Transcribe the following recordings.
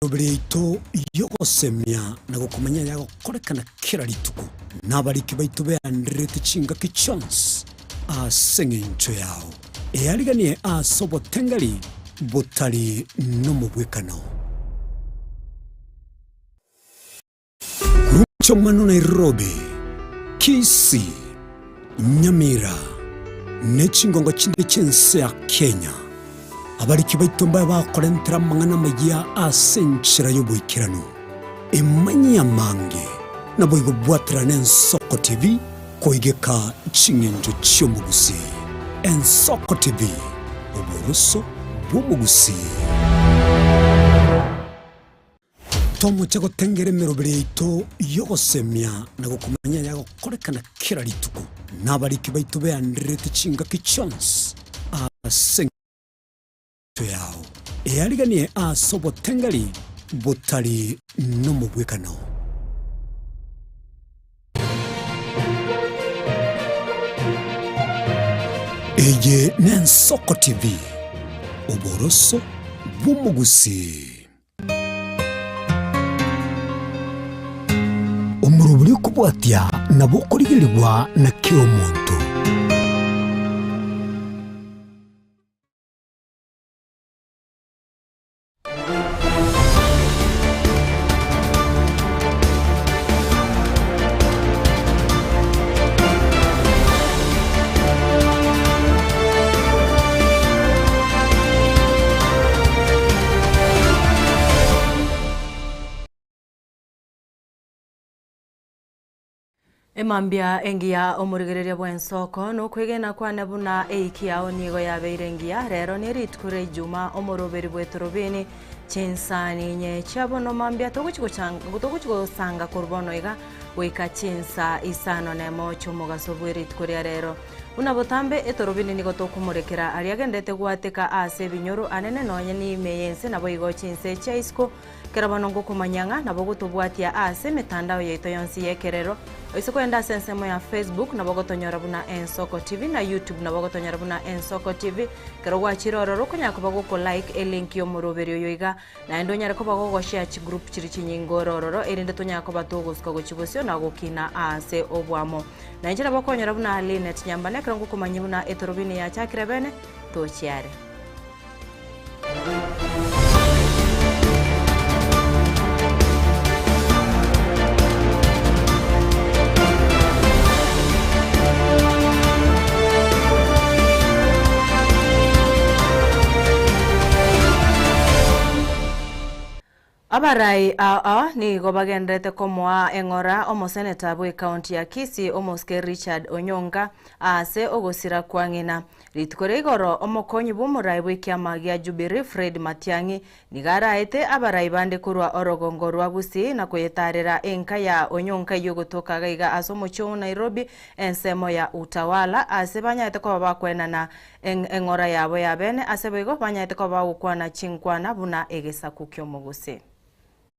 Emeroberi yaito y'ogosemia na gokomanya yagokorekana kera rituko, na abariki baito beandererete chingaki chionsi ase engencho yao. Eariganie ase obotengeri botari nomobwekano. Korwa omwana o Nairobi, Kisii, Nyamira, ne chingongo chinde chi'ense ya Kenya, abariki baito mbabe bakorentera amang'ana amayia ase enchera y'oboikeranu. Emanyie amange, naboigo bwaterane Ensoko TV koigeka ching'encho chi'omogusii. Ensoko TV, oboroso bw'omogusii. Tomoche gotengera emeroberi yaito y'ogosemia na gokomanya yagokorekana kera rituko, na abariki baito beandererete chingaki chionsi ase engencho yao. Eariganie ase obotengeri botari nomobwekano. Eye n'Ensoko TV, oboroso bw'omogusii. Omorobori okobwatia nabo okorigerigwa na kera omonto. Emambia engiya omorigereria bw'ensoko, nokwegena kwane buna eiki yao nigo yabeire engiya. Rero ne rituko ria Ijuma, omoroberi bw'etorobini, chinsani inye chia bono mambia togochi togochi gosanga korwa bono iga goika chinsa isano nemo chi'omogaso bwe rituko ria rero. Buna botambe etorobini nigo tokomorekera aria agenderete goateka ase ebinyoro anene nonye n'ime y'ense naboigo chinse chia isiko. Kera bono ngokomanyia ng'a nabo ogotobwatia aase emetandao yaito yonsi y'ekerero. Oise kogenda ase ensemo ya Facebook nabo ogotonyora buna Ensoko TV na YouTube nabo ogotonyora buna Ensoko TV. Ekero gwachire ororo okonyara koba goko like elink y'omoroberi oyo iga naende onyare koba gogoshare chigroup chiria chinyinge ore ororo erinde tonyare koba togosuka gochia bosio na gokina aase oboamo. Na inche nabo okonyora buna Linet Nyambane ekero ngokomanyia buna etorobini yachakire bene tochiare. Abarai aa nigo bagendererete komoa eng'ora omoseneta bw'ecounty ya Kisii omosike Richard Onyonka ase ogosira kwa ng'ina. Rituko ria igoro omokonyi bw'omorai bw'ekiama gia Jubilee Fred Matiang'i nigo araete abarai bande korwa orogongo rwa Gusii na koyetarera enka ya Onyonka eyio egotoka gaiga ase omochie o Nairobi ensemo ya Utawala ase banyarete koba bakoenana eng'ora yabo ya bene ase boigo banyarete koba bagokwana chinkwana buna egesaku ki'omogusii.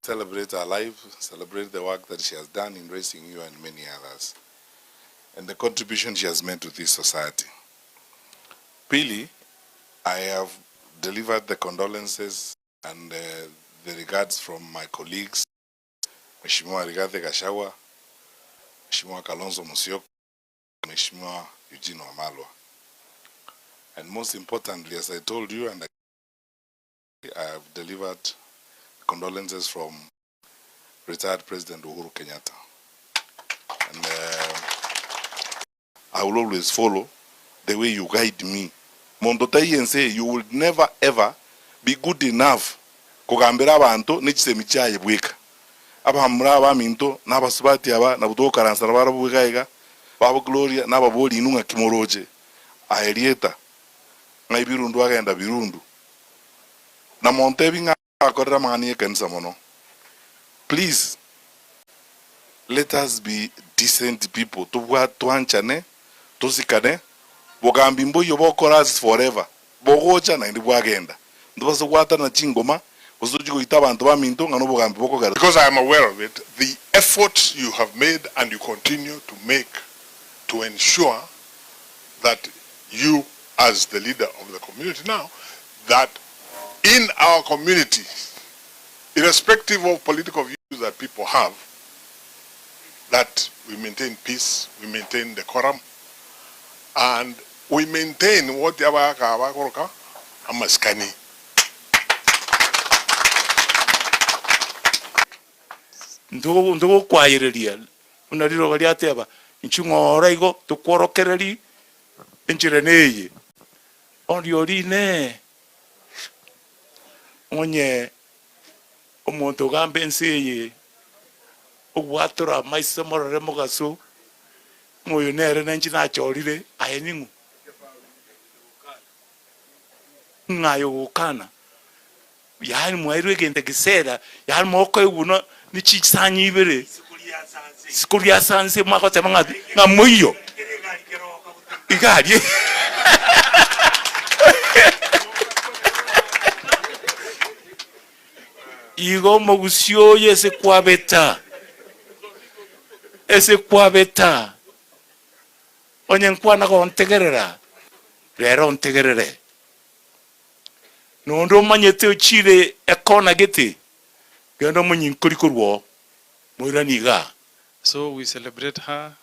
Celebrate her life, celebrate the work that she has done in raising you and many others and the contribution she has made to this society. Pili, I have delivered the condolences and the regards from my colleagues, Mheshimiwa Rigathi Gachagua, Mheshimiwa Kalonzo Musyoka, Mheshimiwa Eugene Wamalwa. And most importantly, as I told you and I have delivered condolences from retired President Uhuru Kenyatta. And uh, I will always follow the way you guide me. Monto taiyo ense eye, you will never ever be good enough kogambera abanto ne chisemi chiaye bweka. Abamura abaminto na abasubati aba nabwo togokaransa nabarabwo iga iga, babo Gloria nababori inwe ng'aki moroche aye rieta ng'a ebirundu agenda birundu. Na montebi ng'a akorire amang'ana y'ekanisa mono. Please let us be decent people tobwa twanchane tosikane bogambi mboiyo bokora ase forever bogocha naende bwagenda ntobase goatanana chingoma gose tochie goita abanto baminto ng'a nobogambi bokogera Because I am aware of it, the effort you have made and you continue to make to ensure that you as the leader of the community now, that in our community. Irrespective of political views that people have, that we maintain peace, we maintain decorum, and we maintain what abagaka bakoroka amasikani. Ntogokwayereria buna riroba riateba, Inchuo ng'ora igo tokworokererie enchera neye. Oria oria Inee! Onye omonto ogamba ense eye, ogwatora amaiso morore mogaso, ng'a oyo nere nenche nachorire, aye ning'o? Ng'a aye ogokana, yaani mwaeirwe egento gisera, yaani mokoigwa buna ne chisani ibere, isiko riasanse mwagoteba ng'a ng'a moiyo, iga aria. Igo omogusii oyo ase kwabeta, ase kwabeta, onye nkwana gontegerera, rero ontegerere. Nonde omanyete ochiire ekona gete, genda omonyinkori korwa oo, moiranie igaa. So we celebrate her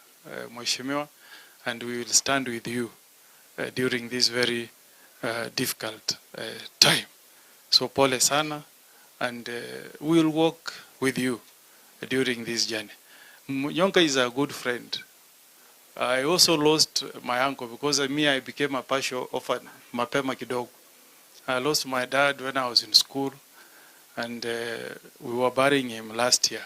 Mheshimiwa and we will stand with you during this very difficult time. So pole sana and we will walk with you during this journey. Nyonka is a good friend. I also lost my uncle because me I became a partial orphan mapema kidogo. I lost my dad when I was in school and we were burying him last year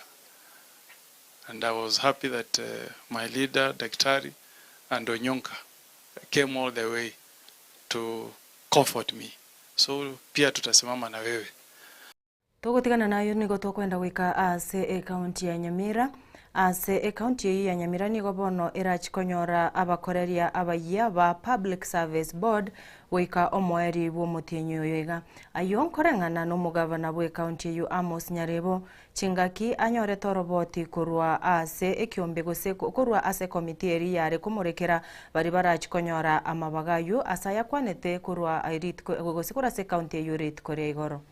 and I was happy that my leader Daktari and Onyonka came all the way to comfort me. So pia tutasimama na wewe. Togotigana nayo nigo tokwenda goika ase ekaunti ya Nyamira. Ase ekaunti eyio ya Nyamira nigo bono erachi konyora abakoreria abayia ba Public Service Board goika omoeri bw'omotienyi oyo iga. Ayio nkoreng'ana nomogavana bw'ekaunti eyio Amos Nyaribo Chingaki anyorete oroboti korwa ase ekiombe gose korwa ase ekomiti eria yare komorekera baria barachi konyora amabaga ayio ase ayakwanete korwa rituko gose korwa ase ekaunti eyio rituko ria igoro.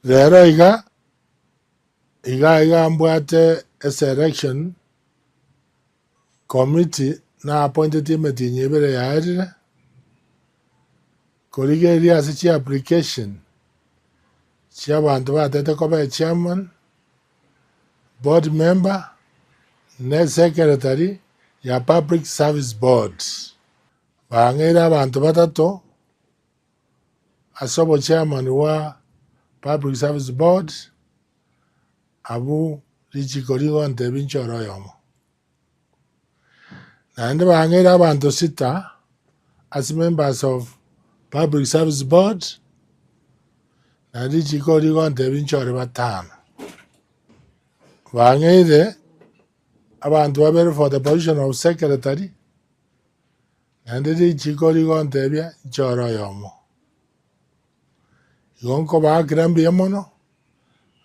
Rero iga, iga iga mbwate eselection committee na appointeti emetienyi ebere yaerire, korigereria ase chiapplication chiabanto batete koba echairman, board member, ne secretary ya public service board. Bang'eire abanto batato ase obochairman bwa public service board, abwo richiko rigontebia nchore oyomo. Naende bang'eire abanto sita ase members of public service board, naende richiko rigontebia nchore batano. Bang'eire abanto babere for the position of secretary, naende richiko rigontebia nchore oyomo. Igo nkobaakera mbuya mono.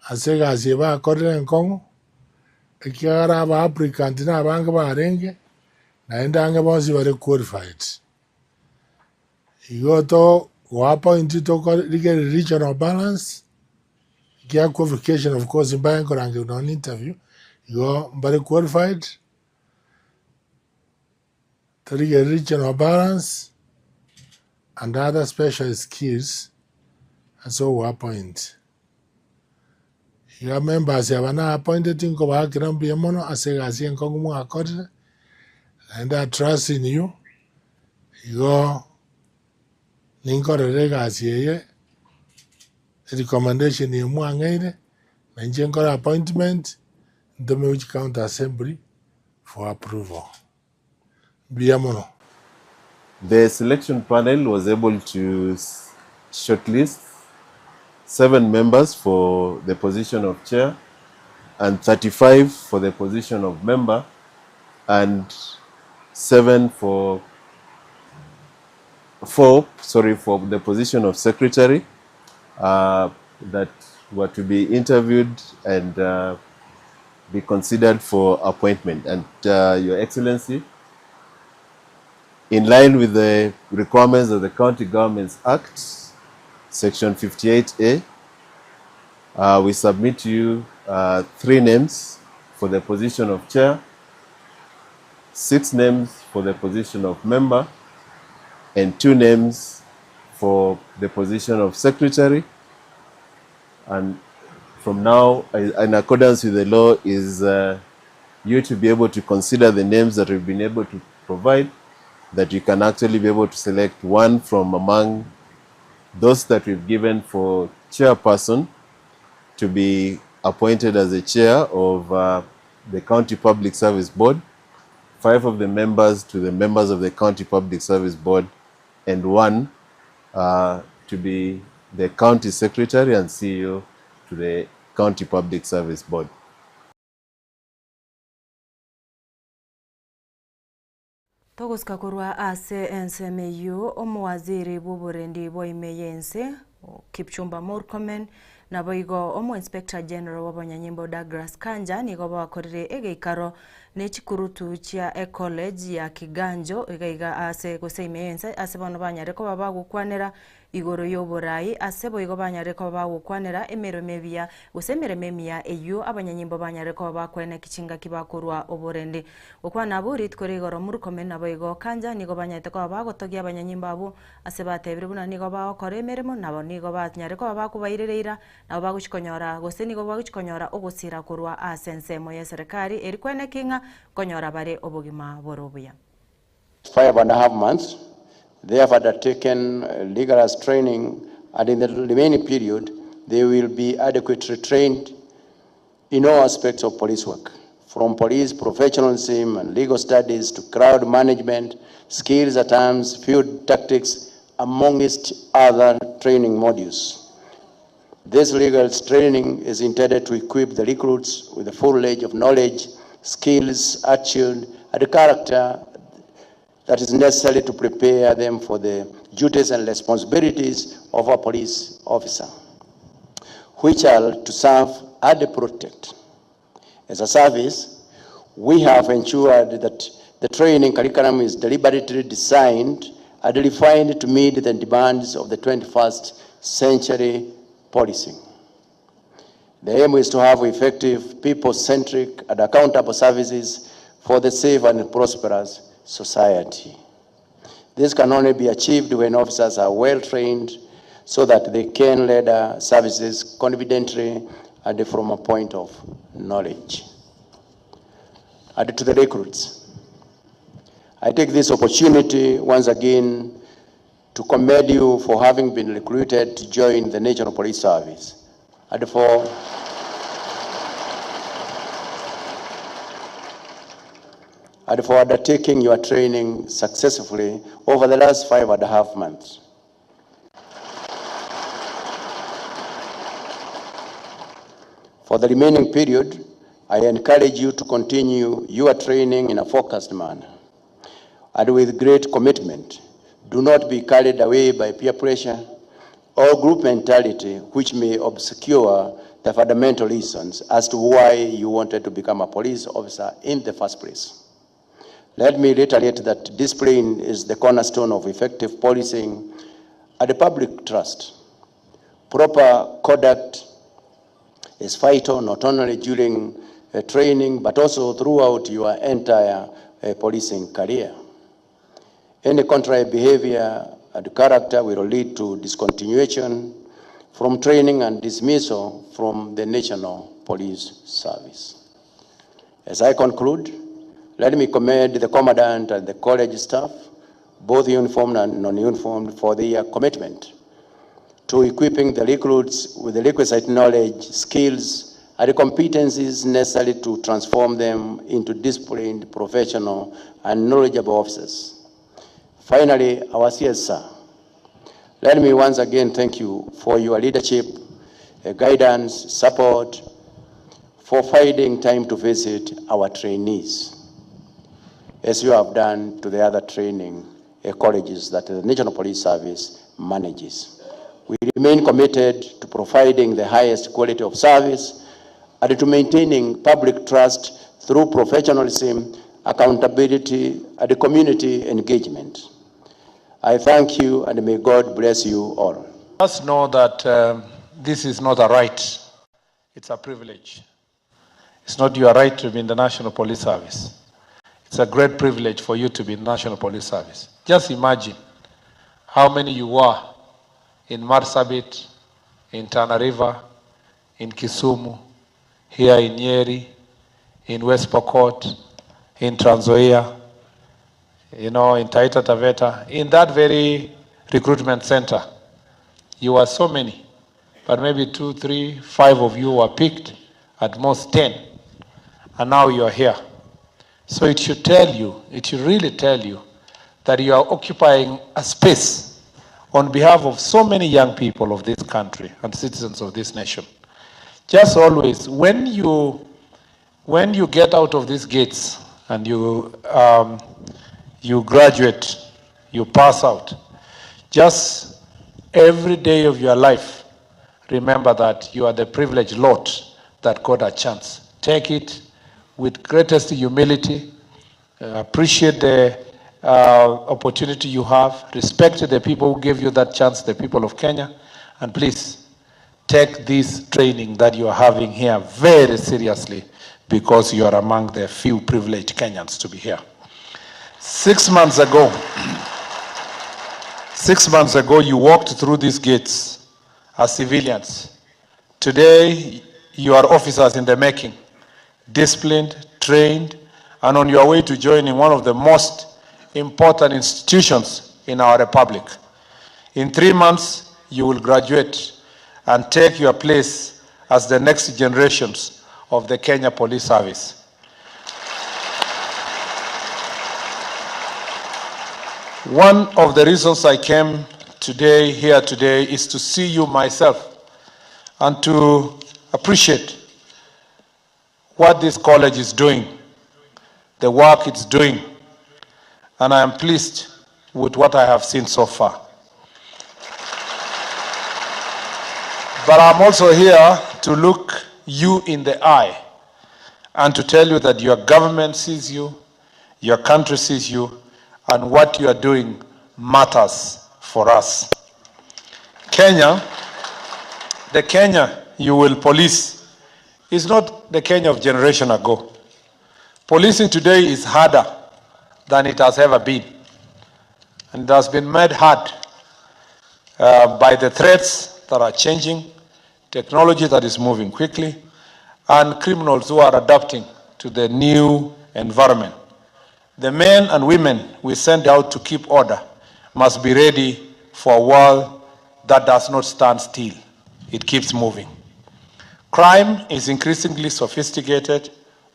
Ase egasi eye bakorire enkong'u, ekiagera aba applicant na abange barenge, naende ang'e bonsi bare qualified. Igo to go appoint tokorigereria regional balance, ekiagera qualification of course mbaye nkorangerwa nonye na interview, igo mbare qualified, torigererie regional balance and other special skills ase ogo appoint. Iga members aba na appointed nkobaakera mbuya mono ase egasi enkong'u mwakorire, naende I trust in you, igo ninkorere egasi eye, erecommendation eye mwang'eire, na inche nkore appointment, ntome gochia county assembly for approval. Mbuya mono. The selection panel was able to shortlist seven members for the position of chair and 35 for the position of member and seven for four sorry for the position of secretary uh, that were to be interviewed and uh, be considered for appointment. And uh, Your Excellency, in line with the requirements of the County Governments Act, Section 58A, We submit to you three names for the position of chair, six names for the position of member, and two names for the position of secretary. And from now, in accordance with the law, is you to be able to consider the names that we've been able to provide, that you can actually be able to select one from among those that we've given for chairperson to be appointed as the chair of the County Public Service Board, five of the members to the members of the County Public Service Board, and one to be the County Secretary and CEO to the County Public Service Board. Togosika korwa ase ensemo eyio, omowaziri bw'oborendi bwa ime y'ense, Kipchumba Murkomen, naboigo omo-inspector general bw'abanyanyimbo Douglas Kanja nigo bakorire egeikaro ne chikurutu chia ecollege ya Kiganjo iga iga ase gose ime y'ense ase bono banyare koba bagokwanera igoro y'oborai ase boigo banyare koba bagokwanera emeremo ebiya gose emeremo emiya eyio abanyanyimbo banyare koba bakoeneki chingaki bakorwa oborende. Gokwana abwo rituko ria igoro Murkomen naboigo Kanja nigo banyarete koba bagotogia abanyanyimbo abwo ase batebire buna nigo bagokora emeremo nabo nigo banyare koba bakobairera eira nabo bagochi konyora gose nigo bagochi konyora ogosira korwa ase ensemo ya eserekari eri kweneki ng'a konyora bare obogima bore obuya. 5.5 months, they have undertaken rigorous training, and in the remaining period, they will be adequately trained in all aspects of police work, from police professionalism and legal studies to crowd management, skills at arms, field tactics, amongst other training modules. This legal training is intended to equip the recruits with a full range of knowledge, skills, attitude, and character that is necessary to prepare them for the duties and responsibilities of a police officer, which are to serve and protect. As a service, we have ensured that the training curriculum is deliberately designed and refined to meet the demands of the 21st century policing. The aim is to have effective, people-centric and accountable services for the safe and prosperous society. This can only be achieved when officers are well trained so that they can render services confidently and from a point of knowledge. And to the recruits, I take this opportunity once again to commend you for having been recruited to join the National Police Service and for undertaking your training successfully over the last 5.5 months. For the remaining period, I encourage you to continue your training in a focused manner and with great commitment. Do not be carried away by peer pressure or group mentality, which may obscure the fundamental reasons as to why you wanted to become a police officer in the first place. Let me reiterate that discipline is the cornerstone of effective policing and public trust. Proper conduct is vital not only during training, but also throughout your entire policing career. Any contrary behavior and character will lead to discontinuation from training and dismissal from the National Police Service. As I conclude, let me commend the Commandant and the college staff, both uniformed and non-uniformed, for their commitment to equipping the recruits with the requisite knowledge, skills, and competencies necessary to transform them into disciplined, professional, and knowledgeable officers. Finally, our CSR, let me once again thank you for your leadership, guidance, support, for finding time to visit our trainees, as you have done to the other training colleges that the National Police Service manages. We remain committed to providing the highest quality of service and to maintaining public trust through professionalism, accountability, and community engagement. I thank you, and may God bless you all. Must know that this is not a right. It's a privilege. It's not your right to be in the National Police Service. It's a great privilege for you to be in the National Police Service. Just imagine how many you were in Marsabit, in Tana River, in Kisumu, here in Nyeri, in West Pokot, in Trans Nzoia, you know, in Taita Taveta, in that very recruitment center. You were so many, but maybe two, three, five of you were picked, at most 10, and now you are here. So it should tell you, it should really tell you that you are occupying a space on behalf of so many young people of this country and citizens of this nation. Just always, when you, when you get out of these gates and you, um, you graduate, you pass out, just every day of your life, remember that you are the privileged lot that got a chance. Take it with greatest humility, uh, appreciate the uh, opportunity you have, respect the people who gave you that chance, the people of Kenya, and please take this training that you are having here very seriously because you are among the few privileged Kenyans to be here. Six months ago, six months ago, you walked through these gates as civilians. Today, you are officers in the making, disciplined, trained, and on your way to joining one of the most important institutions in our republic. In three months, you will graduate and take your place as the next generations of the Kenya Police Service. One of the reasons I came today, here today, is to see you myself and to appreciate what this college is doing, the work it's doing, and I am pleased with what I have seen so far. But I'm also here to look you in the eye and to tell you that your government sees you, your country sees you, and what you are doing matters for us. Kenya, the Kenya you will police is not the Kenya of generation ago. Policing today is harder than it has ever been. And it has been made hard uh, by the threats that are changing, technology that is moving quickly, and criminals who are adapting to the new environment. The men and women we send out to keep order must be ready for a world that does not stand still. It keeps moving. Crime is increasingly sophisticated,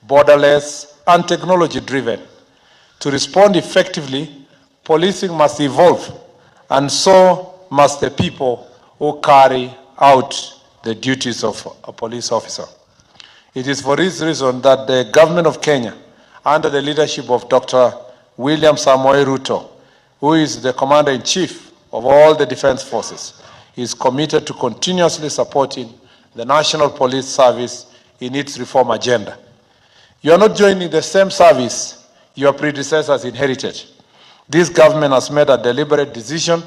borderless, and technology driven. To respond effectively, policing must evolve, and so must the people who carry out the duties of a police officer. It is for this reason that the government of Kenya, under the leadership of Dr. William Samoei Ruto, who is the commander-in-chief of all the defense forces, is committed to continuously supporting the National Police Service in its reform agenda. You are not joining the same service your predecessors inherited. This government has made a deliberate decision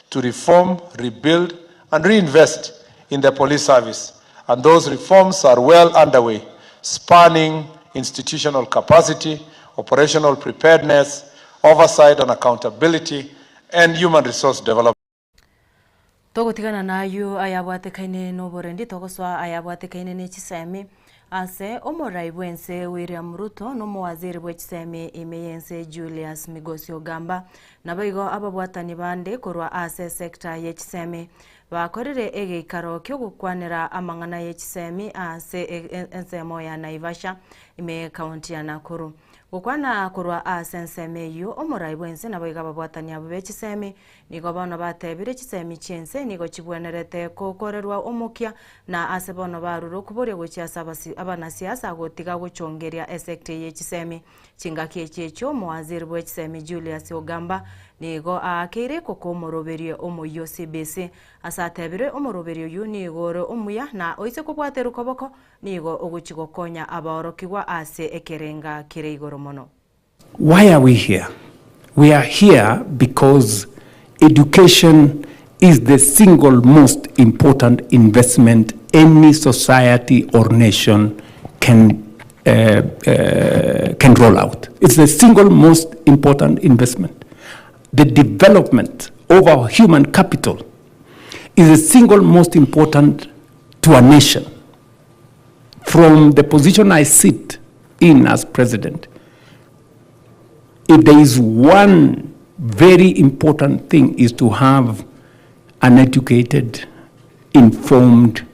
to reform, rebuild, and reinvest in the police service, and those reforms are well underway, spanning institutional capacity, operational preparedness, oversight and accountability, and human resource development. Togotigana nayio ayabwatekaine noborendi, togosoa ayabwatekaine ne chisemi. Ase omorai bw'ense William Ruto na omowaziri bwe chisemi ime y'ense Julius Migosi Ogamba naboigo ababwatani bande korwa ase esecta ye chisemi bakorire egeikaro ki'ogokwanera amang'ana ye chisemi ase ensemo ya Naivasha ime y'ecounty ya Nakuru. Gokwana korwa ase ensemo eyio, omorai bw'ense naboigo ababwatani abwo be chisemi nigo bono batebire chisemi chi'ense nigo chibwenerete kokorerwa omokia na ase bono barure okoboria gochia ase abasi abanasiasa gotiga gochongeria esecta eye chisemi. Chingaki echi echio omowaziri bwe chisemi Julius Ogamba nigo aakeire koka omoroberio omoyio CBC ase atebire omoroberio oyio nigo ore omuya na oise kobwaterwa koboko Nigo ogochia gokonya abaorokigwa ase ekerenga kere igoro mono. Why are we here? We are here because education is the single most important investment any society or nation can can roll out. It's the single most important investment. The development of our human capital is the single most important to a nation. From the position I sit in as president, if there is one very important thing is to have an educated, informed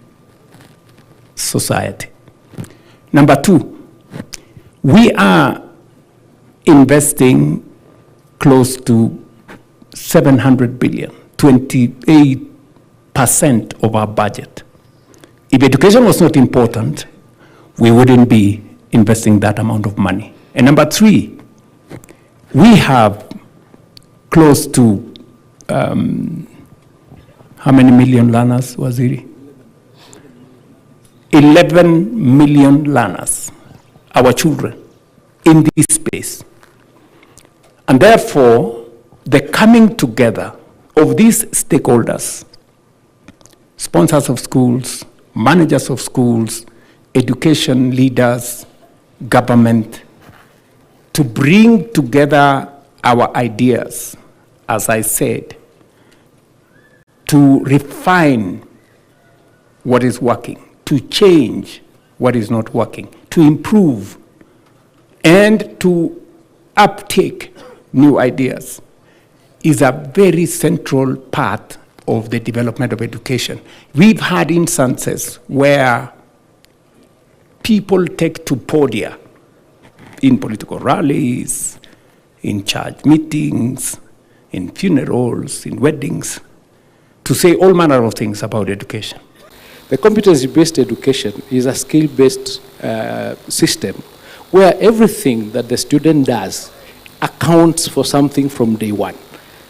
society. Number two, we are investing close to 700 billion, 28% of our budget. If education was not important, we wouldn't be investing that amount of money. And number three, we have close to how many million learners, Waziri? 11 million learners, our children, in this space. And therefore, the coming together of these stakeholders, sponsors of schools, managers of schools, education leaders, government, to bring together our ideas, as I said, to refine what is working, to change what is not working, to improve, and to uptake new ideas is a very central part of the development of education. We've had instances where people take to podia in political rallies, in church meetings, in funerals, in weddings, to say all manner of things about education. The competency-based education is a skill-based system where everything that the student does accounts for something from day one.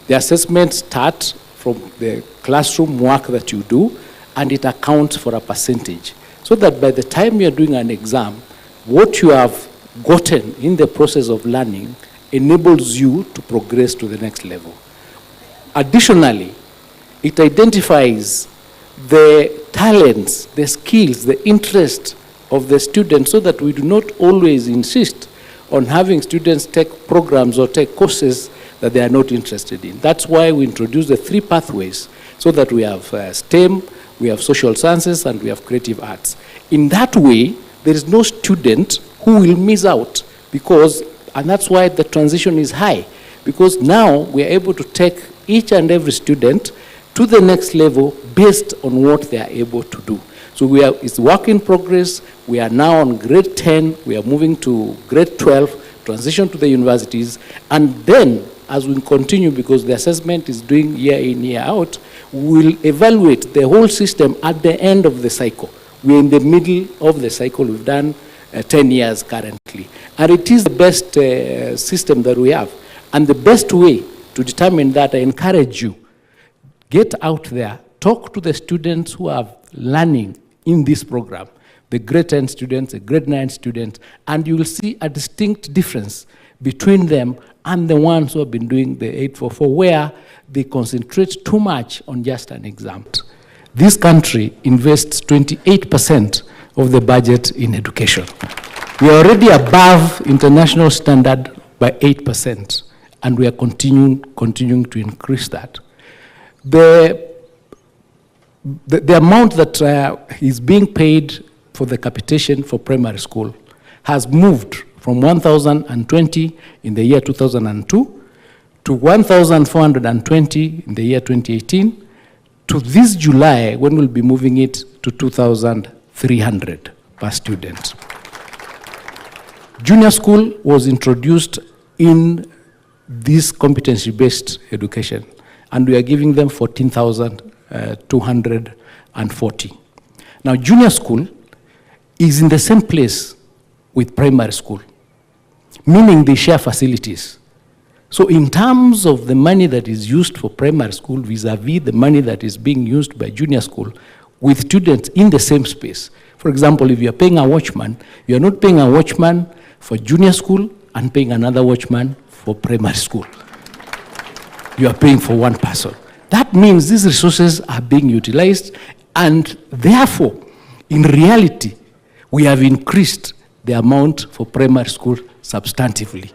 The assessments start from the classroom work that you do, and it accounts for a percentage, so that by the time you're doing an exam, what you have gotten in the process of learning enables you to progress to the next level. Additionally, it identifies the talents, the skills, the interest of the students, so that we do not always insist on having students take programs or take courses that they are not interested in. That's why we introduced the three pathways, so that we have STEM, we have social sciences, and we have creative arts. In that way, there is no student who will miss out, and that's why the transition is high, because now we are able to take each and every student to the next level based on what they are able to do. So it's work in progress. We are now on grade 10. We are moving to grade 12, transition to the universities, and then as we continue, because the assessment is doing year in, year out, we will evaluate the whole system at the end of the cycle. We're in the middle of the cycle. We've done 10 years currently. And it is the best system that we have. And the best way to determine that, I encourage you, get out there, talk to the students who are learning in this program, the grade 10 students, the grade 9 students, and you will see a distinct difference between them and the ones who have been doing the 844, where they concentrate too much on just an exam. This country invests 28% of the budget in education. We are already above international standard by 8%, and we are continuing to increase that. The amount that is being paid for the capitation for primary school has moved from 1,020 in the year 2002 to 1,420 in the year 2018 to this July, when we'll be moving it to 2,300 per student. Junior school was introduced in this competency-based education, and we are giving them 14,240. Now, junior school is in the same place with primary school, meaning they share facilities. So in terms of the money that is used for primary school vis-a-vis the money that is being used by junior school with students in the same space. For example, if you are paying a watchman, you are not paying a watchman for junior school and paying another watchman for primary school. You are paying for one person. That means these resources are being utilized, and therefore, In reality, we have increased the amount for primary school substantively.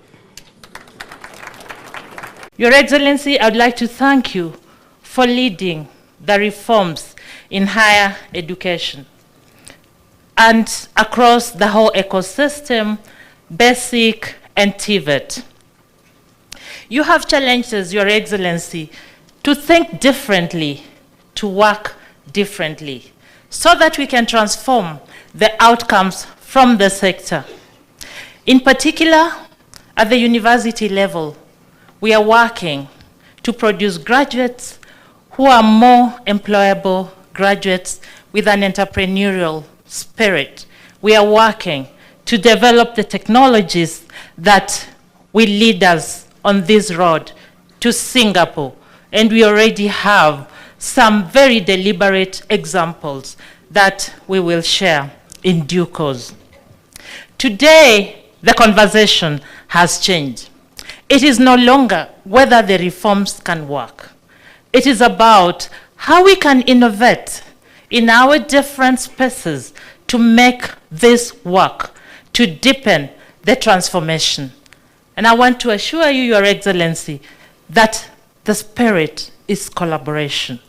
Your Excellency, I would like to thank you for leading the reforms in higher education and across the whole ecosystem, basic and TVET. You have challenged us, Your Excellency, to think differently, to work differently, so that we can transform the outcomes from the sector. In particular, at the university level, we are working to produce graduates who are more employable graduates with an entrepreneurial spirit. We are working to develop the technologies that will lead us on this road to Singapore. And we already have some very deliberate examples that we will share in due course. Today, the conversation has changed. It is no longer whether the reforms can work. It is about how we can innovate in our different spaces to make this work, to deepen the transformation. And I want to assure you, Your Excellency, that the spirit is collaboration.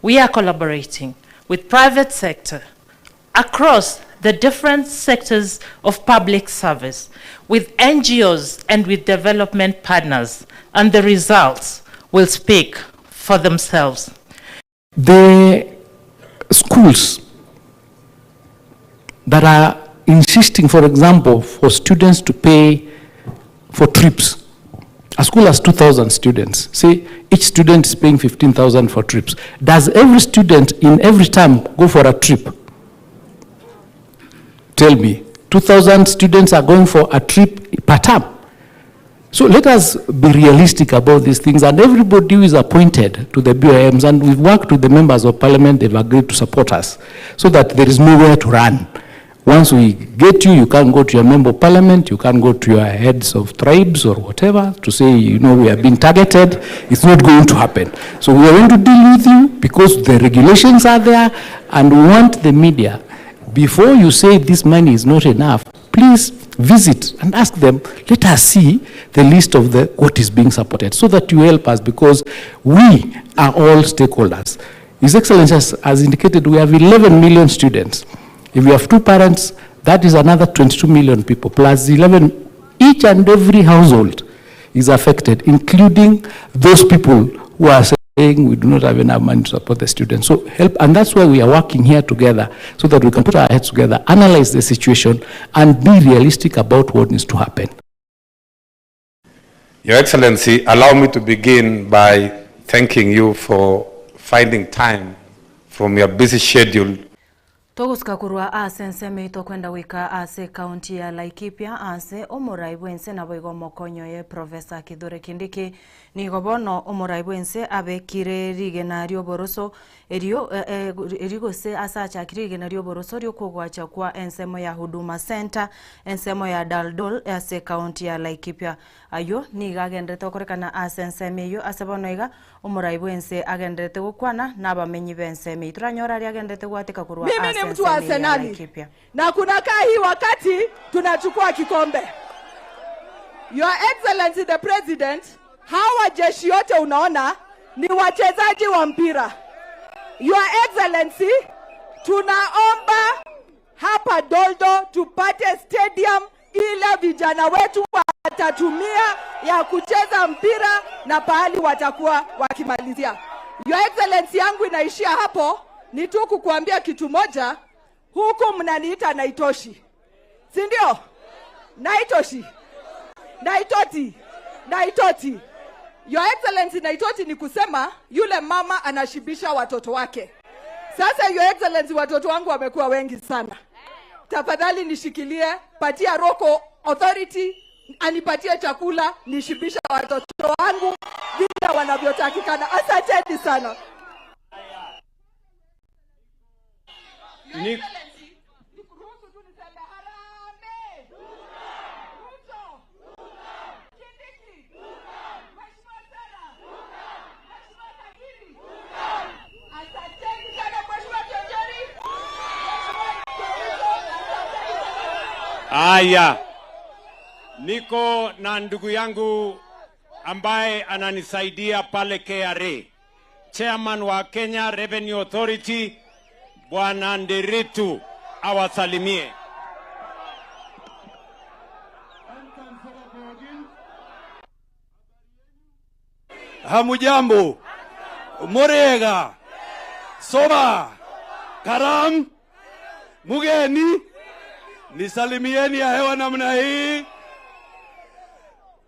We are collaborating with private sector across the different sectors of public service, with NGOs and with development partners, and the results will speak for themselves. The schools that are insisting, for example, for students to pay for trips. A school has 2,000 students. Say each student is paying 15,000 for trips. Does every student in every term go for a trip? Tell me, 2,000 students are going for a trip per term. So let us be realistic about these things, and everybody who is appointed to the BOMs, and we've worked with the members of parliament, they've agreed to support us, so that there is nowhere to run. Once we get you, you can't go to your member of parliament, you can't go to your heads of tribes or whatever to say, you know, we are being targeted. It's not going to happen. So we are going to deal with you because the regulations are there, and we want the media, before you say this money is not enough, please visit and ask them, let us see the list of the what is being supported so that you help us, because we are all stakeholders. His Excellency has indicated we have 11 million students. If you have two parents, that is another 22 million people, plus 11. Each and every household is affected, including those people who are saying we do not have enough money to support the students. So help, and that's why we are working here together, so that we can put our heads together, analyze the situation, and be realistic about what needs to happen. Your Excellency, allow me to begin by thanking you for finding time from your busy schedule. Togosuka korwa ase ensemo eye tokwenda goika ase ekaunti ya Laikipia ase omorai bw'ense naboigo omokonyi oye Professor Kithure Kindiki. Nigo bono omorai bw'ense abekire rigena ri'oboroso erio erio gose ase achakire rigena ri'oboroso ri'okogoacha kwa ensemo ya Huduma Centre ensemo ya Daldol ase ekaunti ya Laikipia. Ayio nigo agenderete gokorekana ase ensemo eyio ase bono iga Omorai bw'ense agenderete gokwana nabamenyi b'ensemo eyio. Toranyore aria agenderete gwateka korwa Mimi ase ni mtu wa ensemo eyio ya Arsenali Laikipia. na kunakaa hii wakati tunachukua kikombe. Your Excellency the President, hawa jeshi yote unaona ni wachezaji wa mpira. Your Excellency, tunaomba hapa Doldo tupate stadium ile vijana wetu watatumia ya kucheza mpira na pahali watakuwa wakimalizia. Your Excellency, yangu inaishia hapo, ni tu kukuambia kitu moja, huku mnaniita Naitoshi, si ndio? Naitoshi, Naitoti, Naitoti. Your Excellency, Naitoti ni kusema yule mama anashibisha watoto wake. Sasa Your Excellency, watoto wangu wamekuwa wengi sana. Tafadhali nishikilie, patia Roko authority anipatie chakula nishibisha watoto wangu vile wanavyotakikana. Asanteni sana. Ni Haya, niko na ndugu yangu ambaye ananisaidia pale KRA, chairman wa Kenya Revenue Authority, Bwana Nderitu awasalimie. Hamujambo, murega, soma, karam, mugeni, nisalimieni ya hewa namna hii.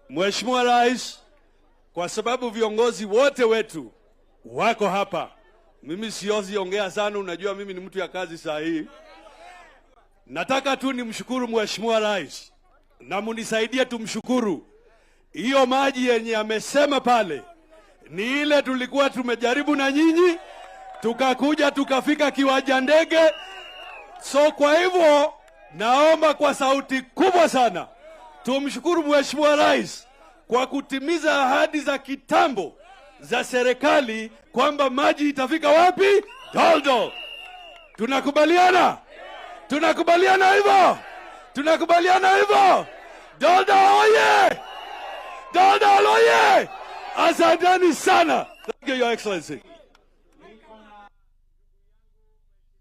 Mheshimiwa Rais, kwa sababu viongozi wote wetu wako hapa, mimi siwezi ongea sana, unajua mimi ni mtu ya kazi saa hii. Nataka tu nimshukuru Mheshimiwa Rais na munisaidie tumshukuru. Hiyo maji yenye amesema pale ni ile tulikuwa tumejaribu na nyinyi, tukakuja tukafika kiwanja ndege. So kwa hivyo naomba kwa sauti kubwa sana tumshukuru Mheshimiwa Rais kwa kutimiza ahadi za kitambo za serikali kwamba maji itafika wapi? Doldo. Tunakubaliana? Tunakubaliana hivyo? Tunakubaliana hivyo? Doldo oye! Doldo oye! Asanteni sana. Thank you, Your Excellency.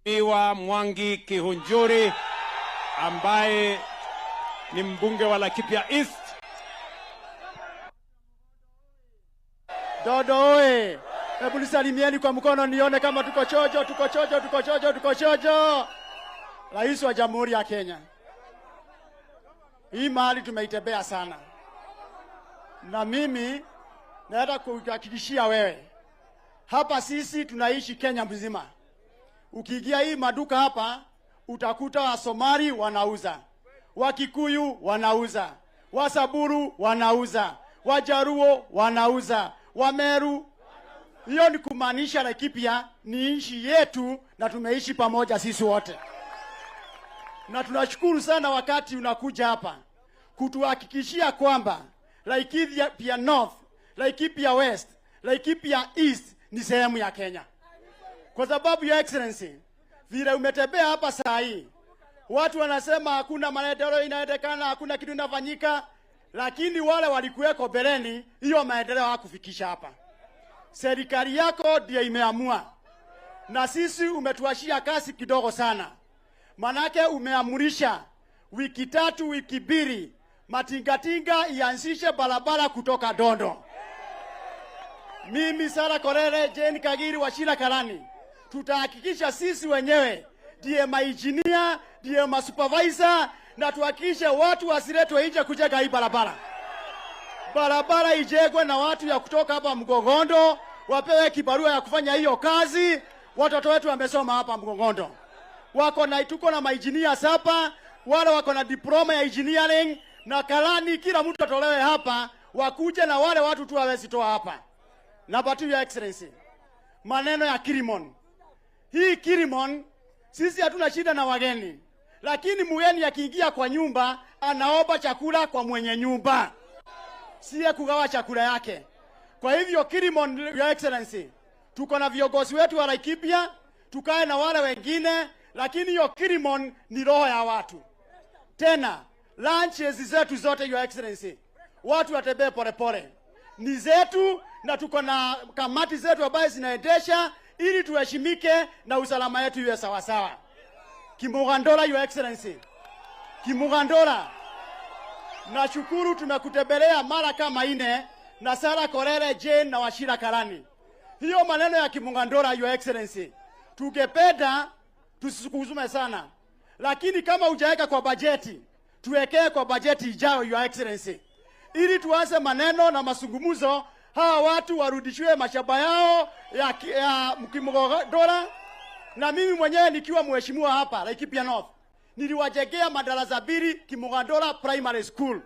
Mheshimiwa Mwangi Kihunjuri ambaye ni mbunge wa Laikipia East. Dodo oye! Hebu nisalimieni kwa mkono nione kama tuko chojo, tuko chojo, tuko chojo, tuko chojo. Rais wa Jamhuri ya Kenya, hii mahali tumeitembea sana, na mimi nataka kuhakikishia wewe hapa, sisi tunaishi Kenya mzima. Ukiingia hii maduka hapa utakuta Wasomali wanauza, Wakikuyu wanauza, Wasaburu wanauza, Wajaruo wanauza, Wameru. Hiyo ni kumaanisha Laikipia ni nchi yetu na tumeishi pamoja sisi wote, na tunashukuru sana wakati unakuja hapa kutuhakikishia kwamba Laikipia North, Laikipia West, Laikipia East ni sehemu ya Kenya, kwa sababu Your Excellency, vile umetembea hapa saa hii, watu wanasema hakuna maendeleo inaendekana, hakuna kitu inafanyika, lakini wale walikuweko mbeleni, hiyo maendeleo hawakufikisha hapa. Serikali yako ndiyo imeamua, na sisi umetuashia kasi kidogo sana, manake umeamurisha wiki tatu, wiki mbili, matingatinga ianzishe barabara kutoka Dondo. Mimi Sara Korere, Jane Kagiri, Wachira Karani, tutahakikisha sisi wenyewe ndiye mainjinia, ndiye masupervisor, na tuhakikishe watu wasiletwe nje kujenga hii barabara. Barabara ijengwe na watu ya kutoka hapa Mgogondo, wapewe kibarua ya kufanya hiyo kazi. Watoto wetu wamesoma hapa Mgogondo, wako na tuko na mainjinia hapa, wale wako na diploma ya engineering na karani, kila mtu atolewe hapa, wakuje na wale watu tu hawezi toa hapa. Number two, Your Excellency, maneno ya Kilimon. Hii Kilimon, sisi hatuna shida na wageni, lakini mgeni akiingia kwa nyumba anaomba chakula kwa mwenye nyumba, siye kugawa chakula yake. Kwa hivyo Kilimon, Your Excellency, tuko na viongozi wetu wa Laikipia, tukae na wale wengine, lakini hiyo Kilimon ni roho ya watu. Tena lunches zetu zote, Your Excellency, watu watembee polepole, ni zetu na tuko na kamati zetu ambaye zinaendesha ili tuheshimike na usalama yetu iwe sawasawa. Kimugandora, Your Excellency, Kimugandora, nashukuru tumekutembelea mara kama ine na Sara Korere, Jane na Wachira Karani. Hiyo maneno ya Kimugandora, Your Excellency, tungependa tusikuzume sana, lakini kama hujaweka kwa bajeti, tuwekee kwa bajeti ijayo, Your Excellency, ili tuanze maneno na mazungumzo, hawa watu warudishiwe mashamba yao ya, ya Kimugandora. Na mimi mwenyewe nikiwa mheshimiwa hapa Laikipia North niliwajengea madarasa mbili Kimugandora Primary School.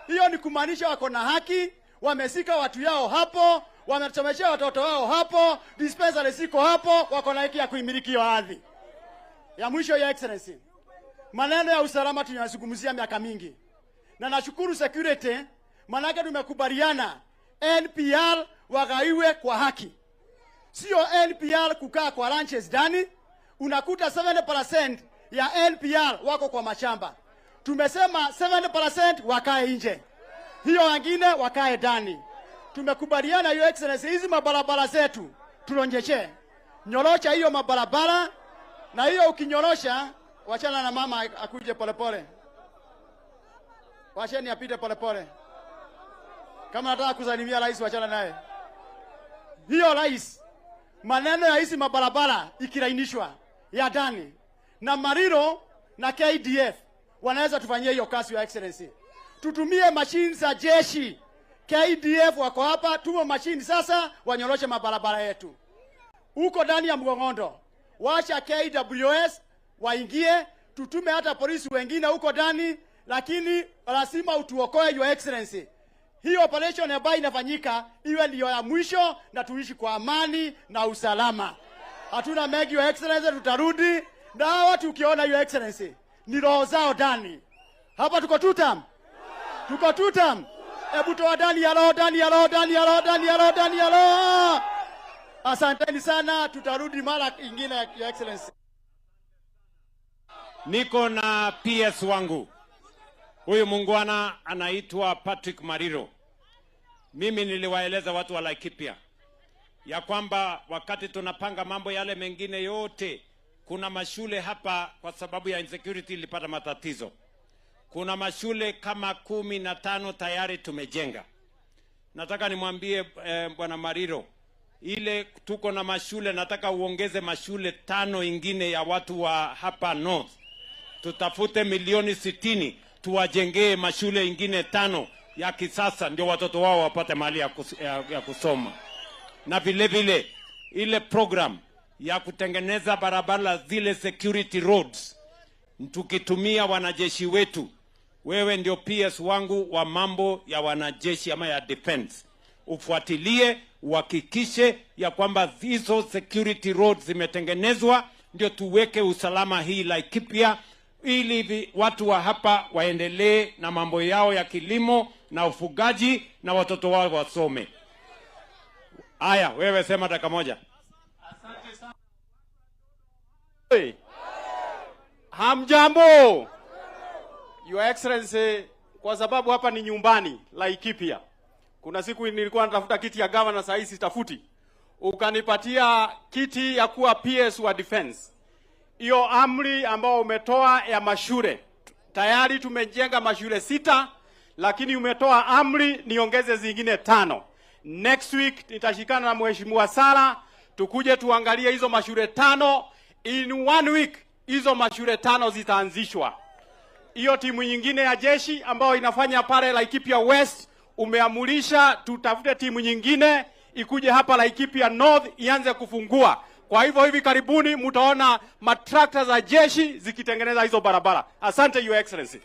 Hiyo ni kumaanisha wako na haki, wamesika watu yao hapo, wamesomeshea watoto wao hapo, dispensary ziko hapo, wako na haki ya kuimiliki hiyo ardhi. Ya mwisho, ya Excellency, maneno ya usalama tunayazungumzia miaka mingi, na nashukuru security, manake tumekubaliana NPR wagaiwe kwa haki, sio NPR kukaa kwa ranches ndani. Unakuta 70% ya NPR wako kwa mashamba. Tumesema 70% wakae nje, hiyo wengine wakae ndani. Tumekubaliana Your Excellency, hizi mabarabara zetu turonjeshe, nyorosha hiyo mabarabara, na hiyo ukinyorosha, wachana na mama akuje polepole, wacheni apite polepole. Kama nataka kusalimia rais, wachana naye. Hiyo rais, maneno ya hizi mabarabara ikilainishwa ya ndani na Mariro na KDF wanaweza tufanyie hiyo kazi, Your Excellency. Tutumie mashine za jeshi. KDF wako hapa, tumo mashine sasa wanyoroshe mabarabara yetu huko ndani ya Mgong'ondo. Wacha KWS waingie, tutume hata polisi wengine huko ndani, lakini lazima utuokoe Your Excellency. Hii operation ambayo inafanyika iwe ndiyo ya mwisho na tuishi kwa amani na usalama. Hatuna mengi Your Excellency, tutarudi na hawa watu. Ukiona Your Excellency ni roho zao ndani hapa. Tuko tutam, tuko tutam. Hebu toa ndani ya roho, ndani ya roho, ndani ya roho, ndani ya roho, ndani ya roho. Asanteni sana, tutarudi mara ingine Your Excellency. Niko na PS wangu huyu muungwana anaitwa Patrick Mariro. Mimi niliwaeleza watu wa Laikipia ya kwamba wakati tunapanga mambo yale mengine yote, kuna mashule hapa kwa sababu ya insecurity ilipata matatizo. Kuna mashule kama 15 tayari tumejenga. Nataka nimwambie bwana Mariro, ile tuko na mashule, nataka uongeze mashule 5 ingine ya watu wa hapa North. Tutafute milioni 60 tuwajengee mashule ingine 5 ya kisasa, ndio watoto wao wapate mahali ya kusoma. Na vile vile ile program ya kutengeneza barabara zile security roads, tukitumia wanajeshi wetu. Wewe ndio PS wangu wa mambo ya wanajeshi ama ya defense, ufuatilie uhakikishe ya kwamba hizo security roads zimetengenezwa, ndio tuweke usalama hii Laikipia, ili watu wa hapa waendelee na mambo yao ya kilimo na ufugaji na watoto wao wasome. Aya, wewe sema dakika moja. Asante sana. Hamjambo, Your Excellency, kwa sababu hapa ni nyumbani Laikipia. Kuna siku nilikuwa natafuta kiti ya governor, saa hii sitafuti. Ukanipatia kiti ya kuwa PS wa defense. Hiyo amri ambayo umetoa ya mashule, tayari tumejenga mashule 6, lakini umetoa amri niongeze zingine 5. Next week nitashikana na Mheshimiwa Sara tukuje tuangalie hizo mashule 5. In 1 week hizo mashule 5 zitaanzishwa. Hiyo timu nyingine ya jeshi ambayo inafanya pale Laikipia West, umeamulisha tutafute timu nyingine ikuje hapa Laikipia North ianze kufungua. Kwa hivyo hivi karibuni mtaona matrakta za jeshi zikitengeneza hizo barabara. Asante Your Excellency.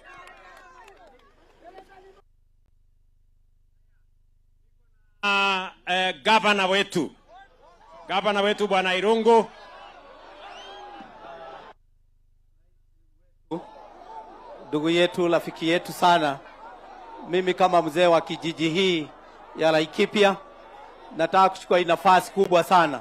Governor wetu. Governor wetu Bwana Irungu. Ndugu yetu, rafiki yetu sana. Mimi kama mzee wa kijiji hii ya Laikipia nataka kuchukua hii nafasi kubwa sana.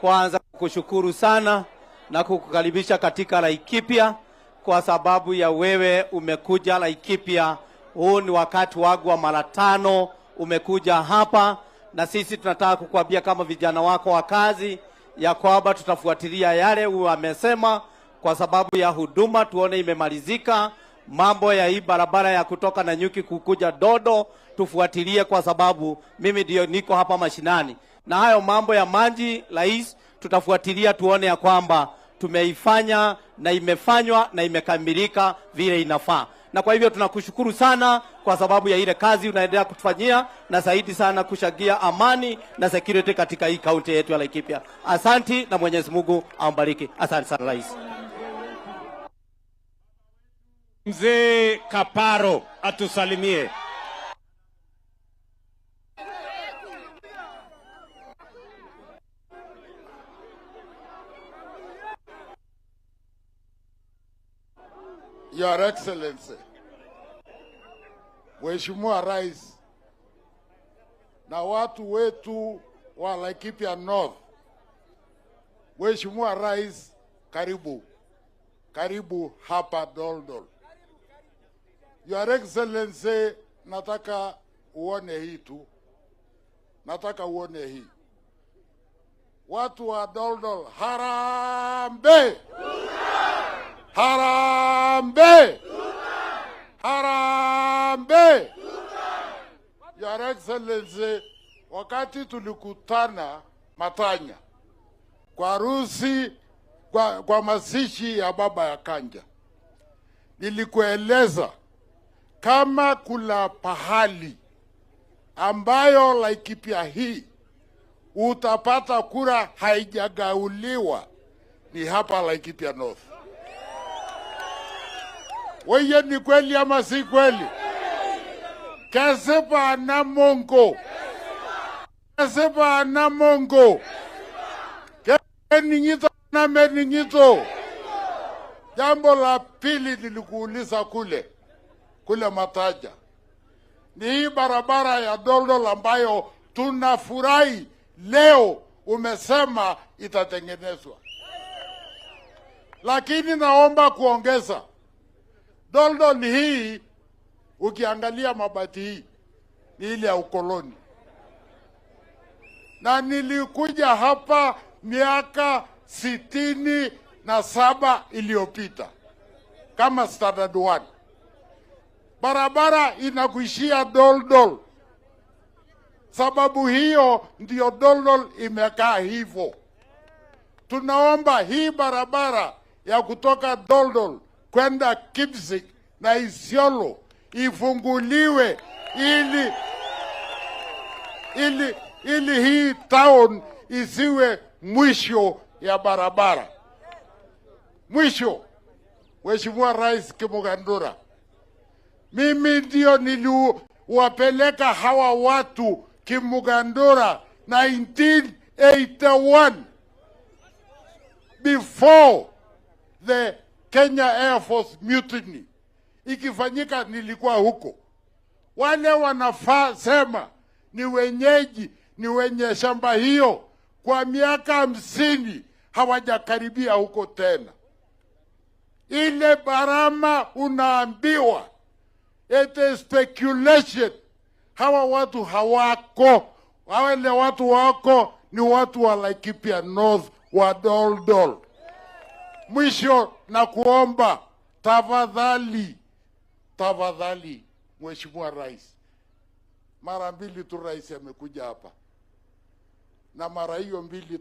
Kwanza kukushukuru sana na kukukaribisha katika Laikipia kwa sababu ya wewe umekuja Laikipia. Huu ni wakati wangu wa mara 5 umekuja hapa, na sisi tunataka kukuambia kama vijana wako wa kazi ya kwamba tutafuatilia yale wamesema kwa sababu ya huduma tuone imemalizika. Mambo ya hii barabara ya kutoka Nanyuki kukuja Dodo tufuatilie, kwa sababu mimi ndio niko hapa mashinani. Na hayo mambo ya maji, Rais, tutafuatilia tuone ya kwamba tumeifanya na imefanywa na imekamilika vile inafaa. Na kwa hivyo tunakushukuru sana kwa sababu ya ile kazi unaendelea kutufanyia, na zaidi sana kushagia amani na security katika hii kaunti yetu ya Laikipia. Asanti na Mwenyezi Mungu ambariki. Asante sana Rais. Mzee Kaparo atusalimie. Your Excellency, Mheshimiwa Rais na watu wetu wa Laikipia North, Mheshimiwa Rais, karibu. Karibu hapa Doldol. Your Excellency, nataka uone hii tu, nataka uone hii. Watu wa Doldol, harambee! Harambee! Harambee! Your Excellency, wakati tulikutana Matanya kwa harusi kwa mazishi ya baba ya Kanja, nilikueleza kama kuna pahali ambayo Laikipia hii utapata kura haijagauliwa ni hapa Laikipia North. Weye, ni kweli ama si kweli? Kesipa na Mungu, kesipa na Mungu, kening'ito na mening'ito. Jambo la pili nilikuuliza kule kule Mataja ni hii barabara ya Doldol ambayo tunafurahi leo umesema itatengenezwa, lakini naomba kuongeza Doldol hii, ukiangalia mabati hii ni ile ya ukoloni, na nilikuja hapa miaka 67 iliyopita kama standard one. Barabara inakuishia Doldol. Sababu hiyo ndiyo Doldol imekaa hivyo. Tunaomba hii barabara ya kutoka Doldol kwenda Kipsig na Isiolo ifunguliwe ili hii town isiwe mwisho ya barabara. Mwisho, Mheshimiwa Rais Kimugandura, mimi ndio niliwapeleka hawa watu Kimugandura 1981 before the Kenya Air Force mutiny ikifanyika, nilikuwa huko. Wale wanafaa sema ni wenyeji, ni wenye shamba hiyo, kwa miaka 50 hawajakaribia huko tena. Ile barama unaambiwa it is speculation. Hawa watu hawako, wale watu wako ni watu wa Laikipia North wa Doldol. Mwisho na kuomba tafadhali, tafadhali Mheshimiwa Rais, mara mbili tu rais amekuja hapa, na mara hiyo mbili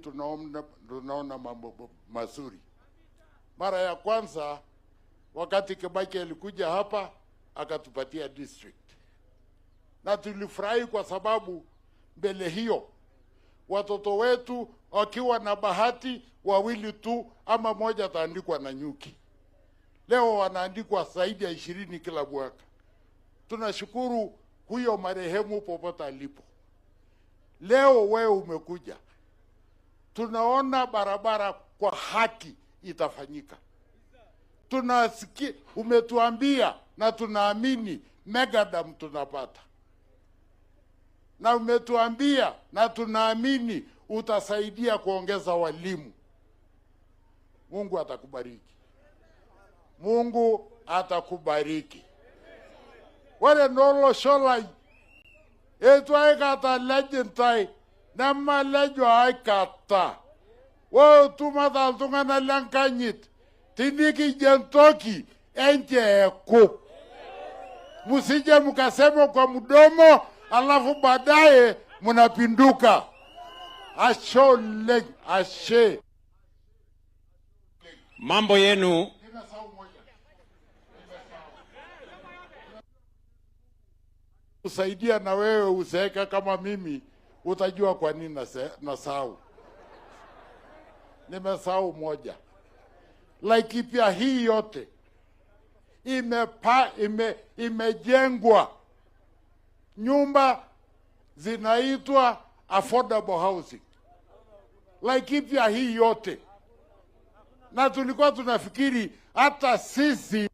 tunaona mambo mazuri. Mara ya kwanza wakati Kibaki alikuja hapa akatupatia district, na tulifurahi kwa sababu mbele hiyo watoto wetu wakiwa na bahati wawili tu ama moja ataandikwa na nyuki. Leo wanaandikwa zaidi ya 20 kila mwaka. Tunashukuru huyo marehemu popote alipo. Leo wewe umekuja, tunaona barabara kwa haki itafanyika. Tunasikia umetuambia na tunaamini megadam tunapata, na umetuambia na tunaamini utasaidia kuongeza walimu. Mungu atakubariki, Mungu atakubariki. Ore nolosho lai eitu aikata alej intae nemalejo aikata. Ore tumata iltung'anak lenkanyit tinikijo entoki encheeku, msije mkasema kwa mdomo alafu baadaye mnapinduka. Ashe oleng, ashe. Mambo yenu kusaidia na wewe uzeeka kama mimi, utajua kwa nini nasahau. Nimesahau moja. Laikipia hii yote imejengwa nyumba zinaitwa affordable housing. Laikipia hii yote, na tulikuwa tunafikiri hata sisi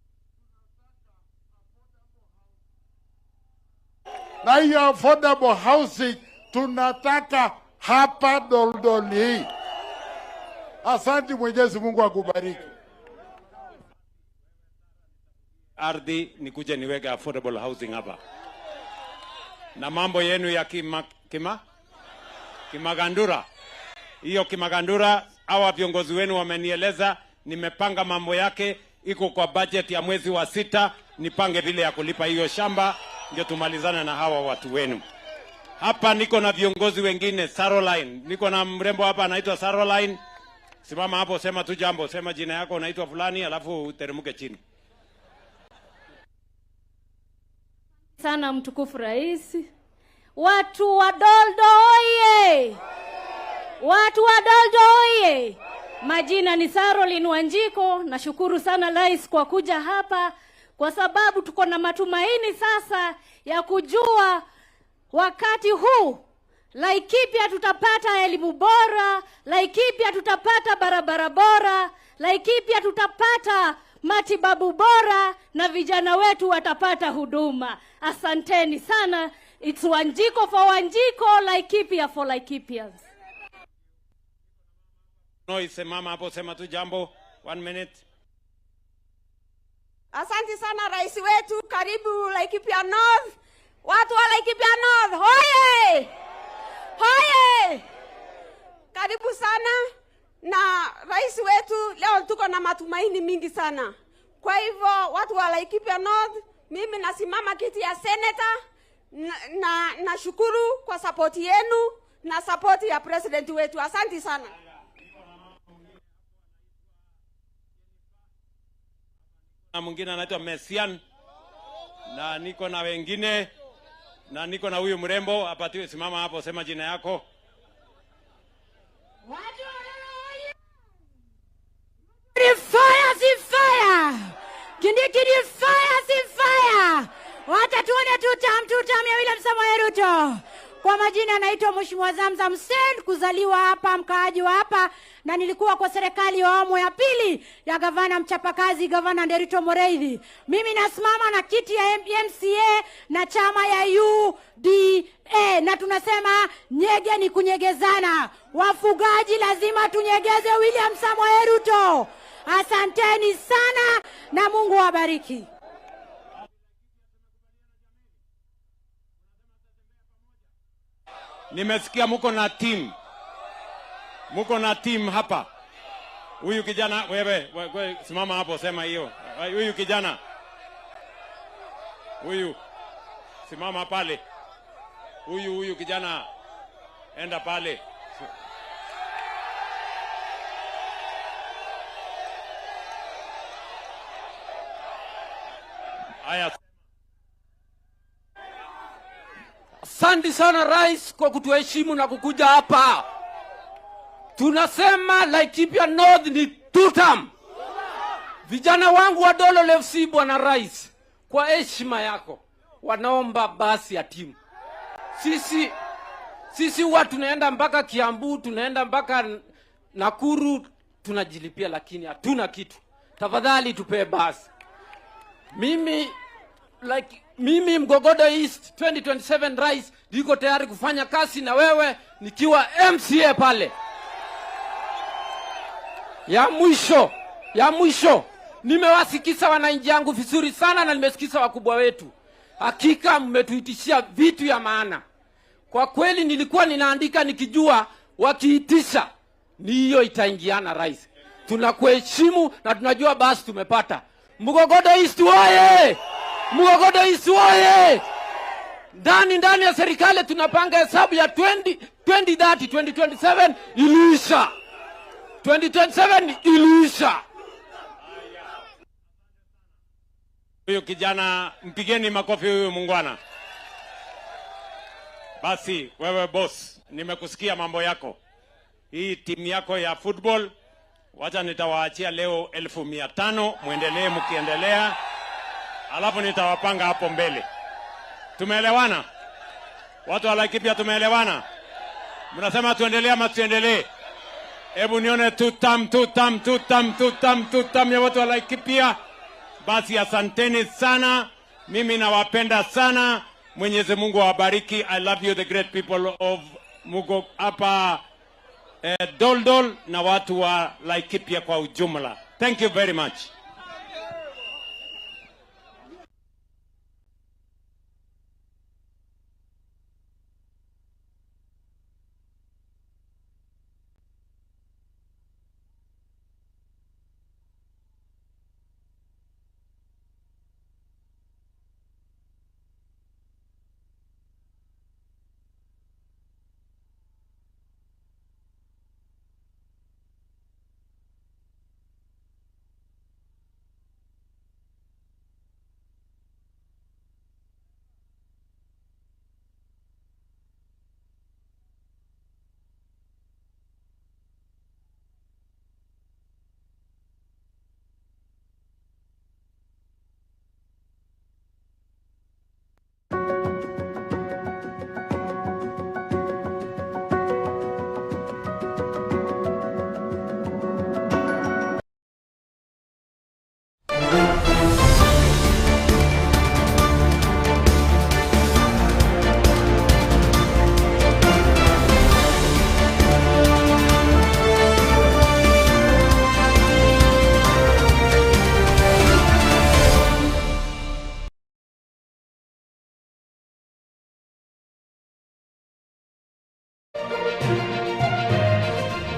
na hiyo affordable housing tunataka hapa Doldol hii. Asante, Mwenyezi Mungu akubariki. ardhi nikuje niweke affordable housing hapa, na mambo yenu ya kima, kima? Kimagandura, hiyo Kimagandura, hawa viongozi wenu wamenieleza, nimepanga mambo yake, iko kwa budget ya mwezi wa sita, nipange vile ya kulipa hiyo shamba, ndio tumalizane na hawa watu wenu. Hapa niko na viongozi wengine, Saroline, niko na mrembo hapa anaitwa Saroline. Simama hapo, sema tu jambo, sema jina yako, unaitwa fulani, alafu uteremke chini. sana mtukufu rais. Watu wa Doldo oye! Watu wa Doldo oye! Majina ni Sarolin Wanjiko. Nashukuru sana rais kwa kuja hapa, kwa sababu tuko na matumaini sasa ya kujua wakati huu Laikipia tutapata elimu bora, Laikipia tutapata barabara bora, Laikipia tutapata matibabu bora na vijana wetu watapata huduma. Asanteni sana. It's Wanjiko for Wanjiko, Laikipia for Laikipians. No, simama hapo, sema tu jambo, one minute. Asante sana rais wetu, karibu Laikipia North. Watu wa Laikipia North, hoye! Hoye! Karibu sana na rais wetu. Leo tuko na matumaini mingi sana. Kwa hivyo watu wa Laikipia North, mimi nasimama kiti ya seneta na, na nashukuru kwa sapoti yenu na sapoti ya president wetu. Asante sana. Na mwingine anaitwa Mesian, na niko na wengine, na niko na huyu mrembo apatiwe. Simama hapo, sema jina yako. Ni fire si fire. Kindiki ni fire si fire. Wacha tuone tutam tutam ya William Samoei Ruto. Kwa majina naitwa Mheshimiwa Zamzam Sen, kuzaliwa hapa, mkaaji wa hapa, na nilikuwa kwa serikali ya awamu ya pili ya gavana mchapakazi, gavana Nderito Moreithi. Mimi nasimama na kiti ya MCA na chama ya UDA, na tunasema nyege ni kunyegezana. Wafugaji lazima tunyegeze William Samoei Ruto. Asanteni sana na Mungu awabariki. Nimesikia muko na team, muko na team hapa. Huyu kijana wewe, we, simama hapo, sema hiyo. Huyu kijana huyu, simama pale. Huyu huyu kijana, enda pale. Haya. Asante sana rais kwa kutuheshimu na kukuja hapa. Tunasema Laikipia North ni tutam. Vijana wangu wa Dolol FC, bwana rais, kwa heshima yako, wanaomba basi ya timu. Sisi sisi huwa tunaenda mpaka Kiambu, tunaenda mpaka Nakuru, tunajilipia, lakini hatuna kitu. Tafadhali tupee basi. Mimi like mimi Mgogodo East 2027 rais, niko tayari kufanya kazi na wewe nikiwa MCA pale. Ya mwisho, ya mwisho, nimewasikisa wananchi yangu vizuri sana na nimesikisa wakubwa wetu. Hakika mmetuitishia vitu ya maana. Kwa kweli nilikuwa ninaandika nikijua wakiitisha ni hiyo itaingiana rais. Tunakuheshimu na tunajua basi tumepata. Mgogodo East oye! Mgogodo East oye! Ndani ndani ya serikali tunapanga hesabu ya 20, 2030 2027 iliisha. 2027 iliisha. Huyu kijana mpigeni makofi huyu mungwana. Basi wewe boss, nimekusikia mambo yako. Hii timu yako ya football, wacha nitawaachia leo 500,000 muendelee mkiendelea, alafu nitawapanga hapo mbele. Tumeelewana? Watu wa Laikipia tumeelewana? Mnasema tuendelee ama tuendelee? Hebu nione tutam tutam tutam tutam tutam ya watu wa Laikipia. Basi asanteni sana, mimi nawapenda sana. Mwenyezi Mungu awabariki. I love you the great people of Mugo hapa eh, Doldol na watu wa Laikipia kwa ujumla. Thank you very much.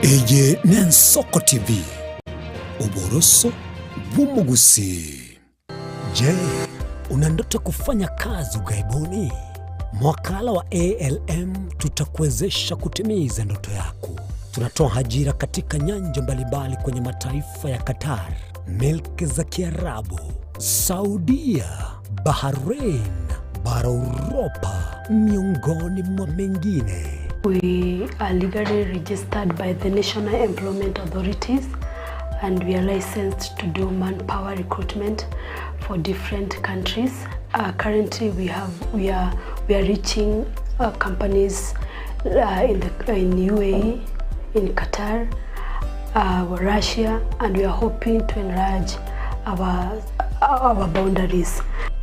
Eye n'Ensoko TV, oboroso bw'omogusii. Je, una ndoto kufanya kazi ughaibuni? Mwakala wa ALM tutakuwezesha kutimiza ndoto yako. Tunatoa ajira katika nyanja mbalimbali kwenye mataifa ya Qatar, milki za Kiarabu, Saudia, Bahrain, bara Uropa, miongoni mwa mengine. We are legally registered by the National Employment Authorities and we are licensed to do manpower recruitment for different countries. Uh, currently we have we are we are reaching uh, companies uh, in the in UAE, in Qatar, uh, Russia and we are hoping to enlarge our our boundaries.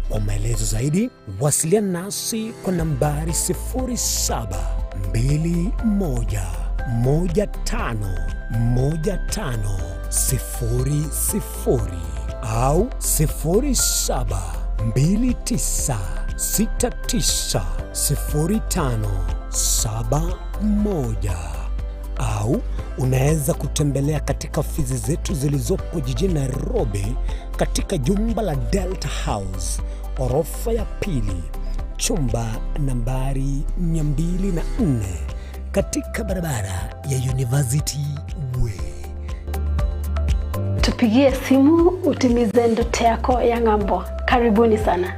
Kwa maelezo zaidi wasiliana nasi kwa nambari 0721151500 au 0729690571 au unaweza kutembelea katika ofisi zetu zilizopo jijini Nairobi katika jumba la Delta House orofa ya pili chumba nambari 204 katika barabara ya University Way. Tupigie simu utimize ndoto yako ya ng'ambo. Karibuni sana.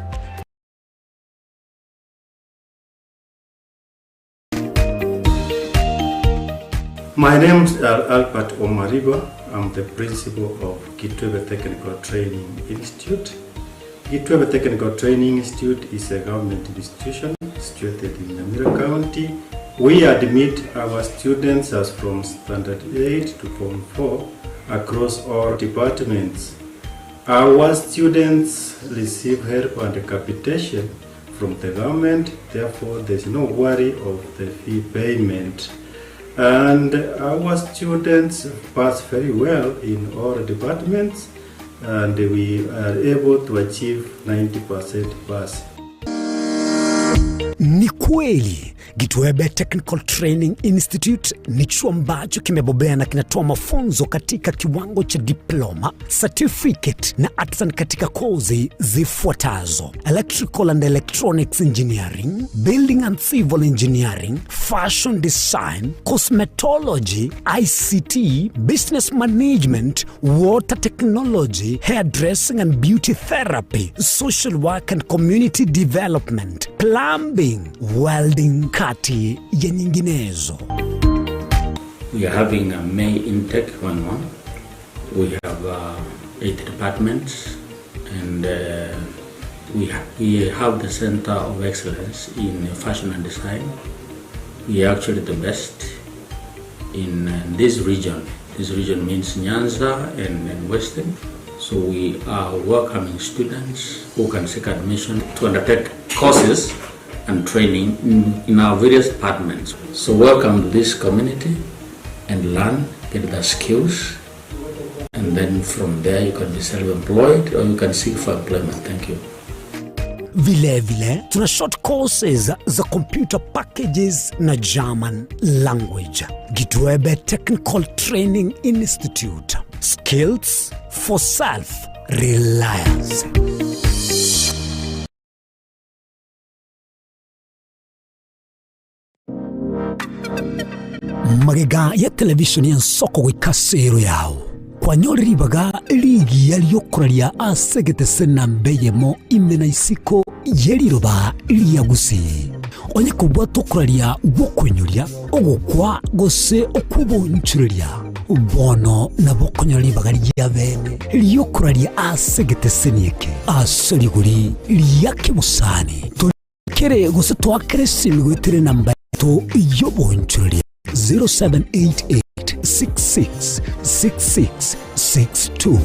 My name is Albert Omariba. I'm the principal of Kitwebe Technical Training Institute. Kitwebe Technical Training Institute is a government institution situated in Nyamira County. We admit our students as from Standard 8 to Form 4 across all departments. Our students receive help and capitation from the government, therefore there's no worry of the fee payment. And our students pass very well in all departments and we are able to achieve 90% pass. Ni kweli Gitwebe Technical Training Institute ni chuo ambacho kimebobea na kinatoa mafunzo katika kiwango cha diploma, certificate na artisan katika kozi zifuatazo: electrical and electronics engineering, building and civil engineering, fashion design, cosmetology, ICT, business management, water technology, hairdressing and beauty therapy, social work and community development, plumbing, welding, kati ya nyinginezo. We are having a May intake going on. We have 8 departments and we, ha we have the Center of Excellence in Fashion and Design. We are actually the best in this region. This region means Nyanza and, and Western. So we are welcoming students who can seek admission to undertake courses and training in, in our various departments. So welcome to this community and learn, get the skills, and then from there you can be self-employed or you can seek for employment. Thank you. Vilevile tuna short courses za computer packages na German language. Gitwebe Technical Training Institute. Skills for self reliance. Magega ya televishoni y'ensoko goika sero yao kwanyore ribaga rigiya riokoraria ase egetese namba eyemo ime na isiko ye riroba ria Gusii. Onye kobwata okoraria gw'okoinyoria, ogokwa, gose okw'obonchoreria, bono nabo okonyora ribaga ria bene riokoraria ase egeteseni eke ase rigori ria kebosani. Kere gose toakere esimi goetera enamba yaito y'obonchoreria 0788666662.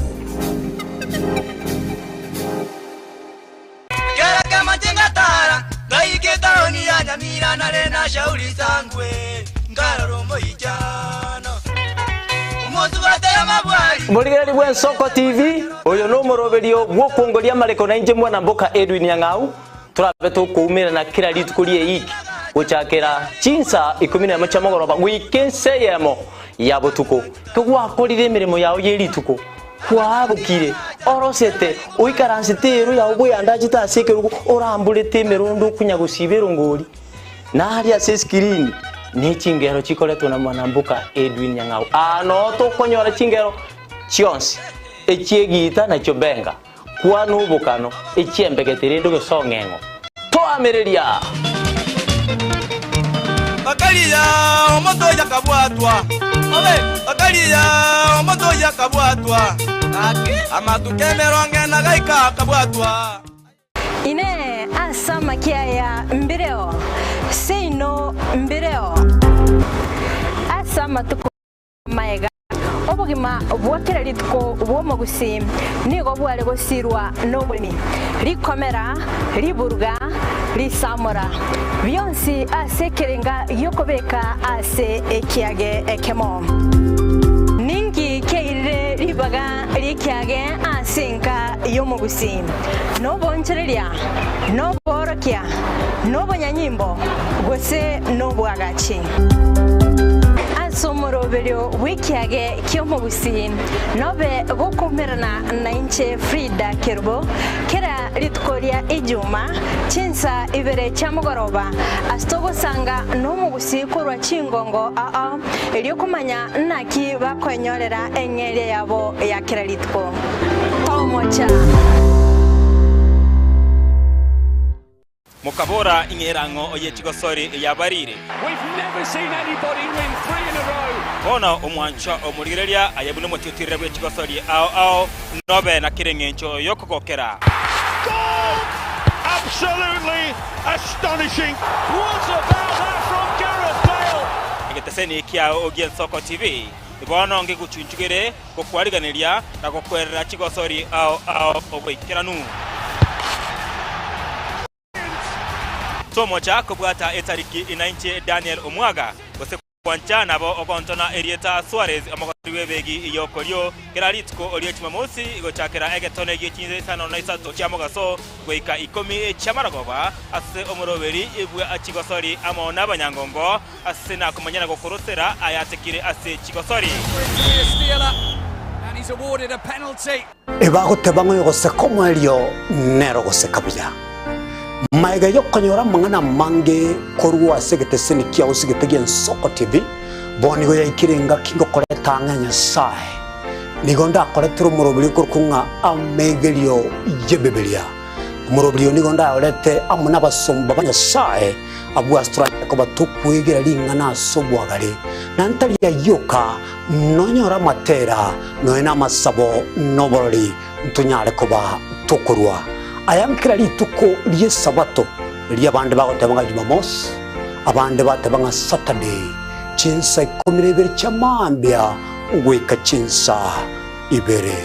Kera kemache ngatara ngaika etaoni ya Nyamira nare na shauri sangwe nkarora omoichano omosubate amabwari. Omorigereria bw'Ensoko TV, oyo nomoroberio bw'okwongoria amareko na inche mwana mboka Edwin Nyang'au, torabe tokoumerana kera rituko rie eiki gochakera chinsa ikomi nemo chia mogoroba goika ense eyemo. ya botuko. Kegwakorire emeremo yao ye rituko, kwaabokire, orosete, oikaransete eero yao bweyandachete ase ekerogo, oramborete emerondo okonya gosiba erongori, na aria ase esikirini ne chingero chikoretwa na mwanamboka Edwin Nyang'au. Aa noo tokonyora chingero chionsi, echi'egiita na chiobenga, kwana obokano, echi'embegete rende ogesong'eng'o. Toamereria! Bakaria omonto oyo akabwatwa, bakaria omonto oyo akabwatwa, amatuko emerongo ena gaika akabwatwa. Inee! Ase amakia aya mbireo? Seino mbireo. Ase amatuko amaega, obogima bwa kera rituko bw'omogusii nigo bware gosirwa noboremi, rikomera, riburuga, risamora, bionsi ase ekerenga gi'okobeka ase ekiage ekemo. Ninki kiairire ribaga ri'ekiage ase enka y'omogusii? Noboonchoreria, noboorokia, nobonyanyimbo, gose nobwagachi? Ase omoroberio bw'ekiage ki'omogusii nobe gokoumerana nainche Frida Kerubo kera rituko ria Ijuma chinsa ibere chia mogoroba ase togosanga nomogusii korwa chingongo ao erio komanya naki bakoenyorera eng'eria yabo ya kera rituko. Tomocha. Mokabora, Ing'e erang'o ye chigosori yabarire. Bono omwanchwa omorigereria aye buna omotiotirere bwe chigosori ao ao, nobe na kera engencho y'okogokera. Egeteseni kiao gi'Ensoko TV bono ngegochunchugere gokwariganeria na gokwerera chigosori ao ao oboikeranu. Tomocha kobwata etariki inainche Daniel Omwaga, gose gwancha nabo ogontona erieta Suarez omogosori bw'ebegi y'okorio kera rituko rie Jumamosi gochakera egetone gie chinsa isano na isato chia mogaso goika ikomi chi'amarogoba ase omoroberi bwa chigosori amo nabanyangongo ase nakomanya na gokorosera ayatekire ase chigosori. Ebagoteba ng'a oyogoseka omoerio nere ogoseka buya. Magega y'okonyora amang'ana amange korwa ase egeteseni kiao sigete gi'Ensoko TV, bono nigo yaikire engaki ngokoreta ang'e Nyasae. Nigo ndakoretere omoroberio okorokwa ng'a Amegerio y'Ebibilia. Omoroberio oyo nigo ndayorete amo nabasomba ba Nyasae abwo ase toranyare koba tokwegera ring'ana ase obwagare, na ntari ayio oka, nonyore amatera, nonya namasabo, na oborori, ntonyare koba tokorua aya nkera rituko ri'Esabato, riria abande bagoteba ng'a Jumamosi, abande bateba ng'a Saturday, chinsa ikomi na ibere chia mambia goika chinsa ibere.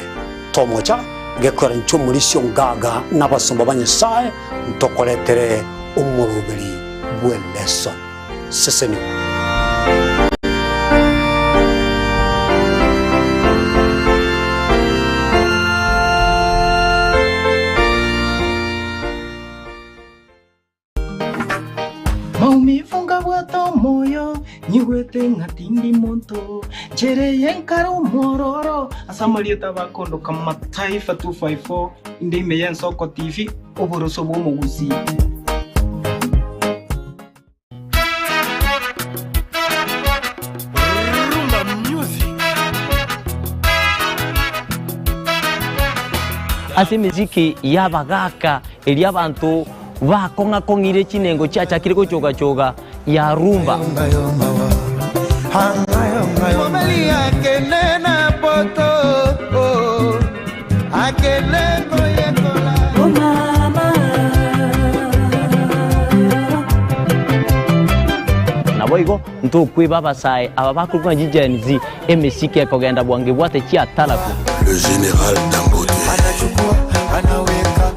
Tomocha gekoera inche omorisia ongaga na abasomba ba Nyasae ntokoretere omoroberi bw'eleson. Sesenigwa. Maumivu ngabwate omoyo, nyigwete ng'a tindi monto, Nchera eye nkare omwororo, ase amarieta bakondoka Mataifa 254, inde ime y'Ensoko TV, oboroso bw'omogusii. Rumba music. Ase emesiki y'abagaaka eria abanto bakong'a-kong'ire chinengo chiachakire gochoga-choga ya rumba. Mobali akende na poto oh, akende koyekola. Oh mama. Naboigo ntokweba abasae aba bakorokwa ng'a Gen Z, emesiki ekogenda bwango ebwate chiataraku. Le général Dangote. Anachukua, anaweka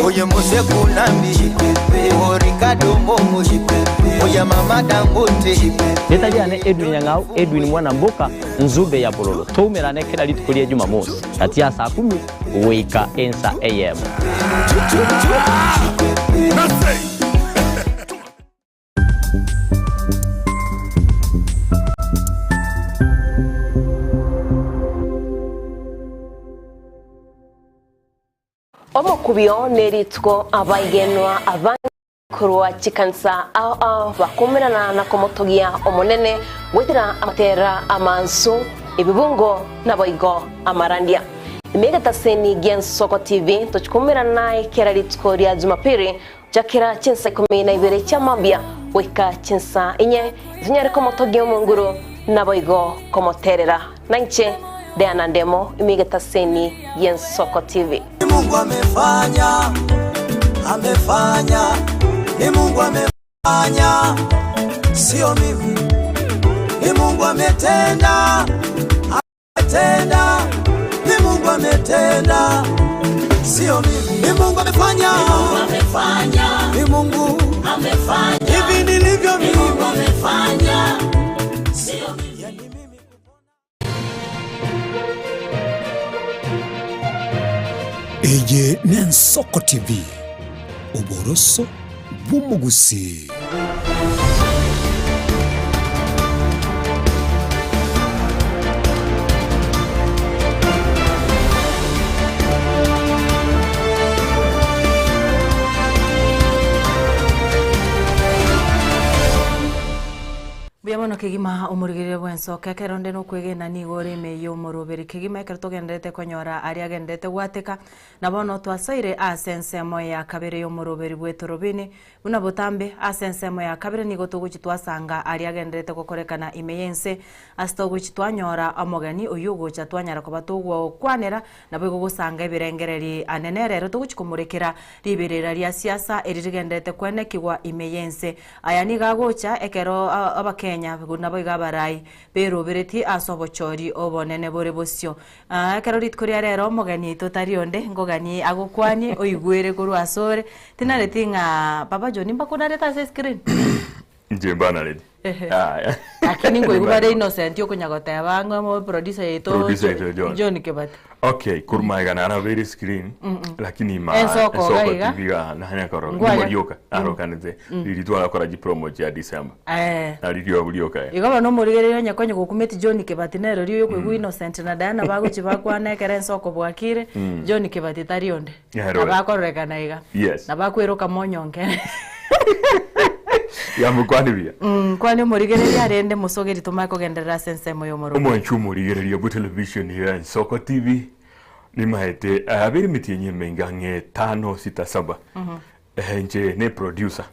Oye Mose Kunambi, o Ricardo Momo, oye Mama Dangote. Rieta riane Edwin Nyang'au, Edwin Mwanamboka, Nzube ya Bololo. Toumerane kera rituko ria Jumamosi, gati ya saa kumi goika ensa eyemo. Omokubio nerituko abaigenwa abange korwa chikanisa ao ao bakoumerana na komotogia Omonene goetera amatera amansu, ebibungo, naboigo amarandia. Ime egetaseni gi'Ensoko TV tochikoumerana naye kera rituko ria Jumapili gochakera chinsa ikomi na ibere chia mambia goika chinsa inye, tonyare komotogia Omonguru naboigo komoterera. Nainche Diana Ndemo, ime egetaseni gi'Ensoko TV. Ni Mungu amefanya, amefanya, ni Mungu amefanya, sio mimi. Ni Mungu ametenda, ametenda, ni Mungu ametenda, sio mimi. Ni Mungu amefanya, ni Mungu amefanya, ni Mungu amefanya, hivi nilivyo mimi, ni Mungu amefanya, sio mimi. Eye n'Ensoko TV, oboroso bw'omogusii. Mbuya mono kegima omorigereria bw'ensoka ekero onde nokwegena nigo ore ime y'omoroberi kegima ekero togendererete konyora aria agendererete gwateka na bono twasoire ase ensemo ya kabere y'omoroberi bw'etorobini buna botambe ase ensemo ya kabere nigo togochi twasanga aria agendererete gokorekana ime y'ense ase togochi twanyora omogeni oyio ogocha twanyara koba togokwanera Naboigo gosanga ebirengereri anene rero togochi komorekera riberera ria siasa eri rigenderete kwenekigwa ime y'ense. Aya nigo agocha ekero abakenya naboigo abarai beroberetie ase obochori obonene bore bosio. Ekero rituko ria rero omogeni oito tari onde nkoganie agokwanie oigwere korwa asore tinareti ng'a Papa John mbakonarete ase escreen? Inche mbanareti. Ehe. Aya. Lakini nkoigwa bare innocent okonya goteba ng'a mo producer yaito Producer yaito John. John Kibati. Okay, korwa magega narabeire screen lakini ma Ensoko iga iga. TV iga nanya korora. Ngwanya. Nimo rioka arokanete. Riri twagakora chipromo chia December. Eh. Nari riogo rioka. eh. Igo bono omorigereria onye konya gokumeti John Kibati nero riria okoigwa Innocent na Diana bagochi bakwana ekero ensoko bwakire, John Kibati tari onde. Nero. Nabo akororekana iga. Yes. Nabo akweroka monyonge. Yamokwani buya. Kwani omorigereria arende mosogeri tomanye kogenderera ase ensemo y'omoroberi. Omwanchi omorigereria bwe television ya Ensoko TV nimaete abere emetienyi emenge ang'e etano sita saba. Inche ne producer,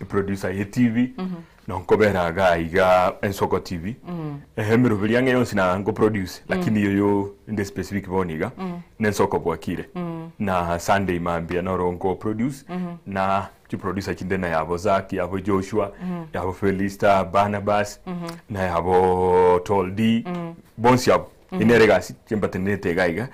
producer ye TV Nonkobera iga iga Ensoko TV, emeroberi ang'e yonsi na nko produce lakini oyo inde specific bono iga nensoko bwakire na Sunday mambia noro nko produce na chiproducer chinde na yabo Zack yabo Joshua yabo Felista Barnabas na yabo Tall D bonsi abo Inde ere egasi chimbatenenete iga iga,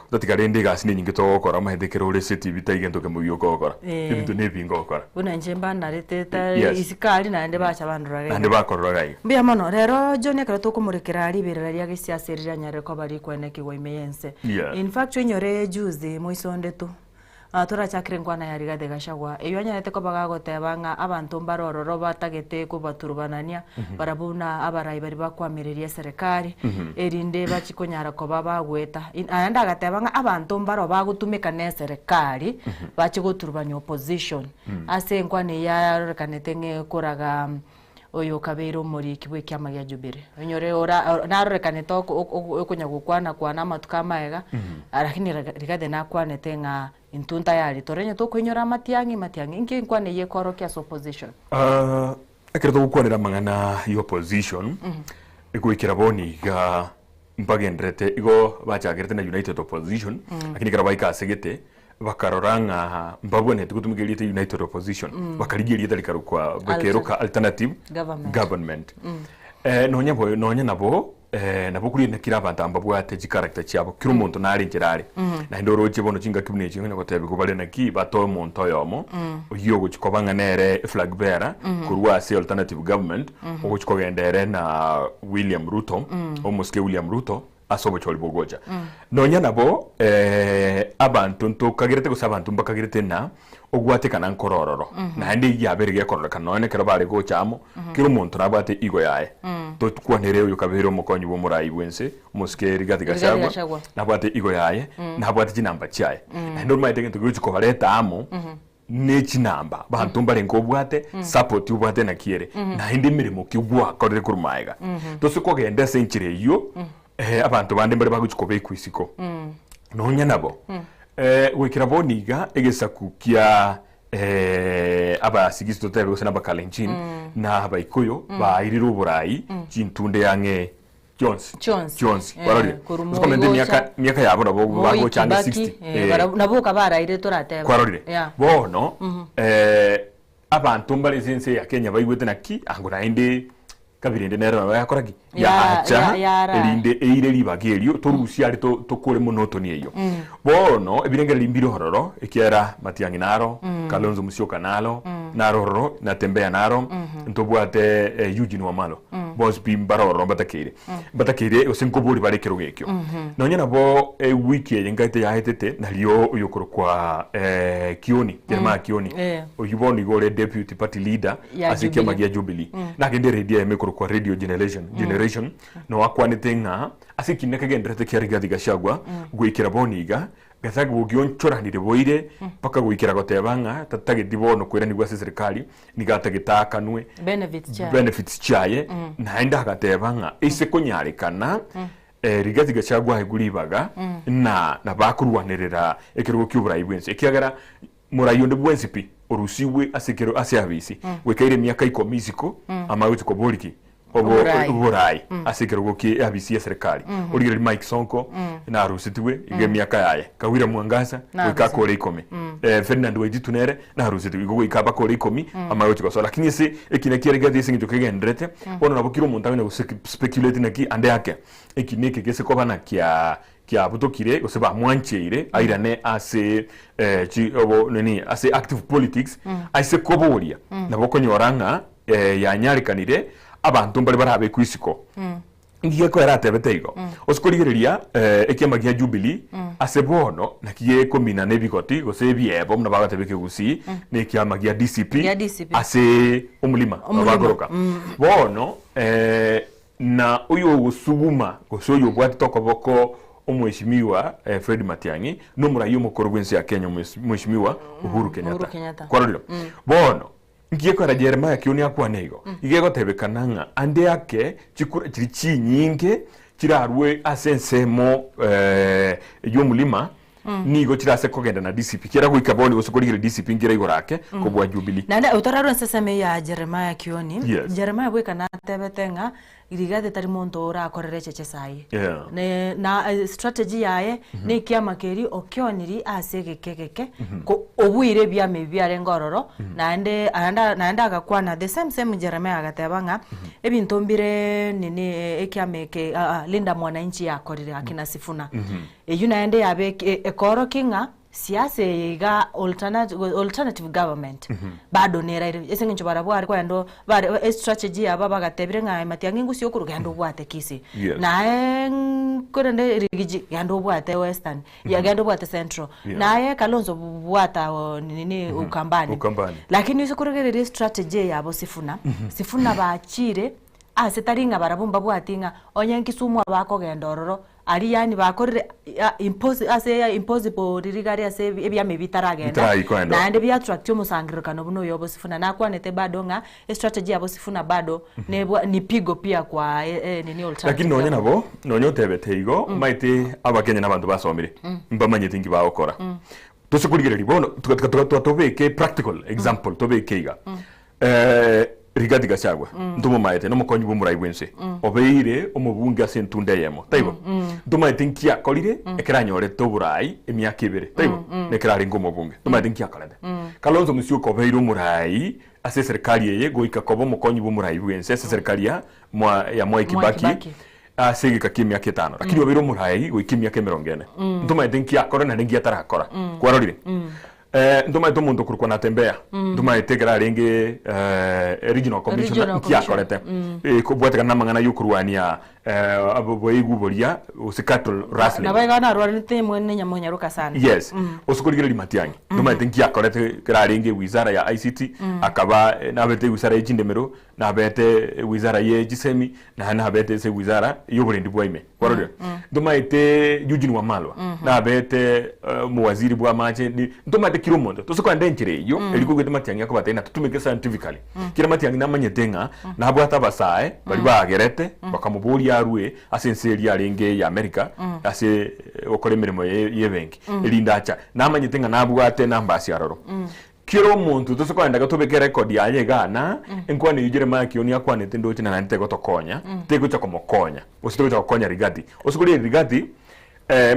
otatiga rende egasi nenyinge togokora omanyete ekero ore ase etibi tari gento kemo gioka ogokora, Eh. ebinto nebinge ogokora. Buna inche mbanarete tari Yes. isiko aria naende bacha bandora iga Naende iga. bakorora iga iga. Mbuya mono, rero John ekero tokomorekera riberera ria gesiasa eri rianyarire koba rikwenekigwa ime y'ense. Yeah. In fact oinyore juzi moisonde tu, Torachakere enkwana ya Rigathi Gachagua, eyio anyarete koba gagoteba ng'a abanto mbare ororo batagete kobaturubanania barabwo buna abarai baria bakwamireria eserekari, erinde bachie konyara koba bagoeta. Naende agateba ng'a abanto mbaro bagotumeka na eserekari bachie goturubania opposition. Ase enkwana eyio yarorekanete ng'a ekoraga Oyo okabeire omoriki bw'ekiama gia Jubili. Onyore ora narorekanete oko oko okonya gokwana kwana amatuko amaega, lakini rigathi nakwanete ng'a intwe ntayari tore onye tokoinyora amatiang'i matiang'i. Inki enkwana eyio ekorokia ase opposition? Ekero togokwanera amang'ana ya opposition, egoikera bono iga mbagendererete igo bachakerete na united opposition, lakini ekero baika ase gete, bakarora ng'a mbabwenerete gotumeka erieta United Opposition, bakarigia erieta rikarokwa bakeroka Alternative Government. Government. Eh, nonya bo nonya nabo eh, nabo kori kira abanto aba mbabwate chicharacter chiabo kira omonto nare enchera are naende oroche bono chingaki buna echi onye gotebiwa bare naki batoe omonto oyomo oyio ogochi koba ng'a nere eflag bearer korwa ase Alternative Government ogochi kogenda ere na William Ruto omosike William Ruto. ase obochori bogocha. Nonya nabo abanto ntokagerete gose abanto mbakagerete ng'a ogwatekana nkore ororo, naende eyio yabeire gekororekana nonya nekero bare gocha amo, kera omonto nabwate igo yaye. Tokwanere oyo kabeire omokonyi bw'omorai bw'ense, omosike Rigathi Rigathi Gachagua, Gachagua. nabwate igo yaye, nabwate chinamba chiaye. Naende omanyete egento kegochi kobareta amo, ne chinamba, abanto mbarenge obwate, support obwate naki ere, naende emeremo ki gwakorire korwa magega. Tose kogenda ase enchera eyio, abanto bande mbare bagochi kobekwa isiko. Nonya nabo, goikera bono iga egesaku kia Abasigisi totebe gose na Abakalenjin, na Abaikuyu bairire oborai chintunde ang'e chionsi Chionsi. chionsi Eh, kwarorire korwa Gose komenta Moi emiaka gocha, emiaka yabo nabo Moi, bagocha ange Kibaki, 60 eh, Eh. nabo oka baraire torateba. Kwarorire Yeah. bono eh, abanto mbare ase ense ya Kenya baigwete naki ango naende kabira ende nero nabo yakora ki yaacha yara. erinde eire ribaga erio torusie are to- tokore monotony eyio bono ebirengererio mbire ororo ekiagera Matiang'i naro Kalonzo Musyoka naro naro ororo Natembeya naro ntobwate eh, Eugene Wamalwa Bonsi pi mbare ororo mbatakeire. Mbatakeire gose nkobori bare ekerogo ekio. Nonya nabo ewiki eye nkaete yaetete nario oyokorokwa eh, Kioni, Jeremiah Kioni. Eh. Oyio bono igo ore deputy party leader Ya ase ekiama Jubilee. gia Jubilee. Nagende eredio eyemo ekorokwa Radio Generation, Generation noakwanete ng'a ase ekiina kegendererete kia Rigathi Gachagua goikera bono iga Gachagua ogionchoranire boire mpaka goikera goteba ng'a tatageti bono koiranigwa ase eserikari nigo atagete aakanwe Benefits chiaye. benefits chiaye naende agateba ng'a ase konyarekana eh, Rigathi Gachagua aegwe ribaga na nabakorwanerera ekerogo ki'oborai bwensi ekiagera morai onde bwensi pi orusigwe ase ekero ase abisi goikaire emiaka ikomi isiko amanye gochia koboria ki obo Oborai. oborai ase ekerogo kie abisi ya serikali origereria Mike Sonko narusetigwe iga emiaka yaye Kawira Mwangaza goika Narusetigwe. akore ikomi eh, Ferdinand Waititu nere narusetigwe igo goika abakore ikomi amanye gochia gosoa lakini ase ekina kiare giatia ase eng'encho kegenderete bono nabo kera omonto agende go speculate naki ande ake ekina eke gese koba na kia kiabutokire gose bamwancheire airane ase eh, chi, obo, nini ase active politics aise koboria nabo okonyora ng'a eh, yanyarekanire abanto mbare barabekwe isiko Nki gekoera atebete igo ose korigereria eh, ekiama gia Jubilee ase bono naki gekomina na ebigoti gose ebiebo buna bagoteba ekegusii na ekiama gia DCP, Gia DCP. ase omolima Omolima. bakoroka bono eh, na oyogosuguma gose oyobwatete okoboko omweshimiwa eh, Fred Matiang'i na omorai omokoro bw'ense ya Kenya omwes- mweshimiwa Uhuru Kenyatta Kenyatta. kwarorire bono Nki gekogera Jeremia kioni akwane igo? Igo egotebekana ng'a ande ake chikura chiria chinyinge chirarue ase ensemo eh, y'omolima nigo chirase kogenda na DCP. Kiera goika bono gose korigereria DCP nkere igoro ake kobua Jubilee. Naende otararwa ensesemo eye ya Jeremiah Kioni, Yes. Jeremiah bweka natebete ng'a Rigathi tari monto orakorere echeche saye. Yeah. Ne, na eh, strategy yaye ne ekiama keri okioniri ase egeke egeke ko obuire ebiama ebi biarenge ororo naende aende naende agakwana the same same Jeremiah agateba ng'a ebinto mbire nini eh, ekiama eke ah, ah, Linda Mwananchi yakorire akina Sifuna eywo naende yabe eke- ekorokia ng'a Siasa eye iga alternative government bado neraire ase eng'encho barabwo are kogenda bare estrategy yabo bagatebire ng'a aye Matiang'i ngusie okorwa genda obwate Kisii Yes. naye korende Rigiji genda obwate Western ya genda obwate Central Yeah. naye Kalonzo bwata nini Ukambani Ukambani. lakini ase korigereria estrategy eye yabo Sifuna, Sifuna bachire ase tari ng'a barabwo mbabwati ng'a onye Kisumu abakogenda ororo Aria yaani bakorire ase impossible riria gari ase ebiama ebi bitaragenda Bitarai koenda. naende bi attract omosangererekano buna oyo obosifuna nakwanete bado ng'a estrategy ya bosifuna bado nebwa ni pigo pia kwa nini alternative Lakini nonya nabo nonya otebete igo omanyete abakenya na abanto basomire mbamanyete inki bagokora tose korigereria bono tobeke practical example tobeke iga Rigathi Gachagua ntomomaete nomokonyi bw'omorai bw'ense obeire omobunge ase entunda eyemo taibo ntomaete nki akorire ekero anyorete oborai emiaka ebere taibo nekero arenge omobunge ntomaete nki akorete Kalonzo Musyoka obeire omorai ase eserikari eye goika koba omokonyi bw'omorai bw'ense ase eserikari ya mwa ya Mwai Mwai Kibaki Kibaki. ase egeka ki'emiaka etano lakini obeire omorai goika emiaka emerongo ene ntomaete nki akora naende nki atarakora kwarorire Ntomaete omonto okorokwa Natembeya, ntomaete ekero arenge regional commissioner Regional nki akorete commissioner. Kobwatekana namang'ana yokorwania eh, oboigu boria gose cattle rustling. Nabo iga narwaranete mwene nyamonyaroka sana. Yes. Mm. Ase korigereria Matiang'i, nomanyete nki akorete ekero arenge ewizara ya ICT, akaba eh, nabete ewizara ye chindemero, nabete ewizara ye chisemi, naende nabete ase ewizara y'oborendi bwa ime. Kwarorire? Ntomaete Eugene Wamalwa, nabete eh, omowaziri bw'amache, ni- ntomaete kera omonto. Tose kogenda enchera eyio, eri koigwete Matiang'i akobatebia ng'a totumeke scientifically. Kera Matiang'i namanyete ng'a nabwate abasae baria baagerete bakamoboria arue ase ense eria arenge ya America ase gokora emeremo y'ebenki erinde acha. Namanyete ng'a nabwate numbers aroro. Kera omonto tose kogenda iga tobeke erecord yaye igaa na enkwana eyio Jeremiah Kioni akwanete ndoche naende tegotokonya, tegocha komokonya gose tegocha gokonya Rigathi. Ase korigereria Rigathi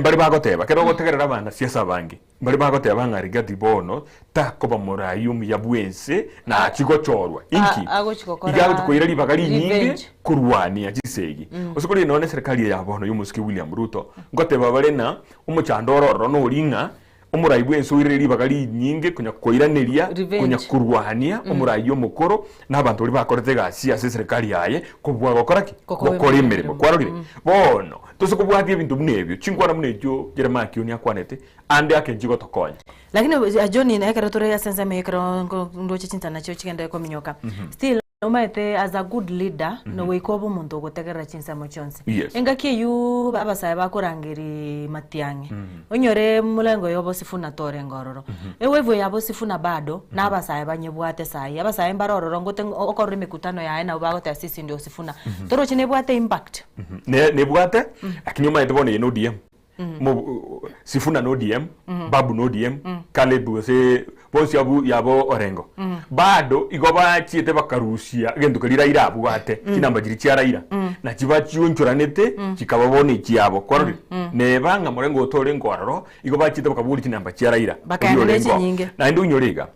mbare bagoteba ekero ogotegerera abanasiasa abange Mbaria bagoteba ng'a Rigathi bono takoba morai omuya bw'ense na achie gochorwa. Inki? Agochi gokora Iga agochi koira ribaga rinyinge revenge. korwania chisegi. Ase korende nonya eserikali eye ya bono y'omosike William Ruto ngoteba bare ng'a omochando ore ororo nori ng'a omorai bw'ense oirire ribaga rinyinge konya koiraneria Revenge. konya korwania omorai omokoro na abanto baria bakorete egasi ase eserikali yaye kobua gokora ki? Gokora Gokora emeremo. emeremo. Kwarorire? Bono tose kobwatia ebinto buna ebio, chinkwana buna echio Jeremiah Kioni akwanete, ande ake nchigotokonya. Lakini eh, John ekero tore ase ensemo eye ekero nko- ndoche chinsa nachio chigenderere kominyoka still omanyete as a good leader nogoika obe omonto ogotegerera chinsemo chionsi. Yes. Engaki eywo abasae bakorangeria matiang'i onyore mulengo oyo obosifuna torenge ororo. Ewave ya bosifuna bado na abasae banyebwate saii. Abasae mbare ororo ngote okorora emekutano yaye nabo bagoteba sisi ndio sifuna. Toroche nebwate impact? Ne nebwate lakini omanyete bono eye na ODM. Mo- Sifuna na ODM, Babu na ODM, Caleb gose bonsi abwo yabo Orengo. Bado igo bachiete bakarusia egento keria Raila abwate, chinamba chiria chia Raila, nachi bachionchoranete chikaba bono echiabo. Kwarorire? Neba ng'a morengo otorenge ororo, igo bachiete bakabogoria chinamba chia Raila, Bakaenda oria ne orenge oo. chinyinge. Naende oinyore iga,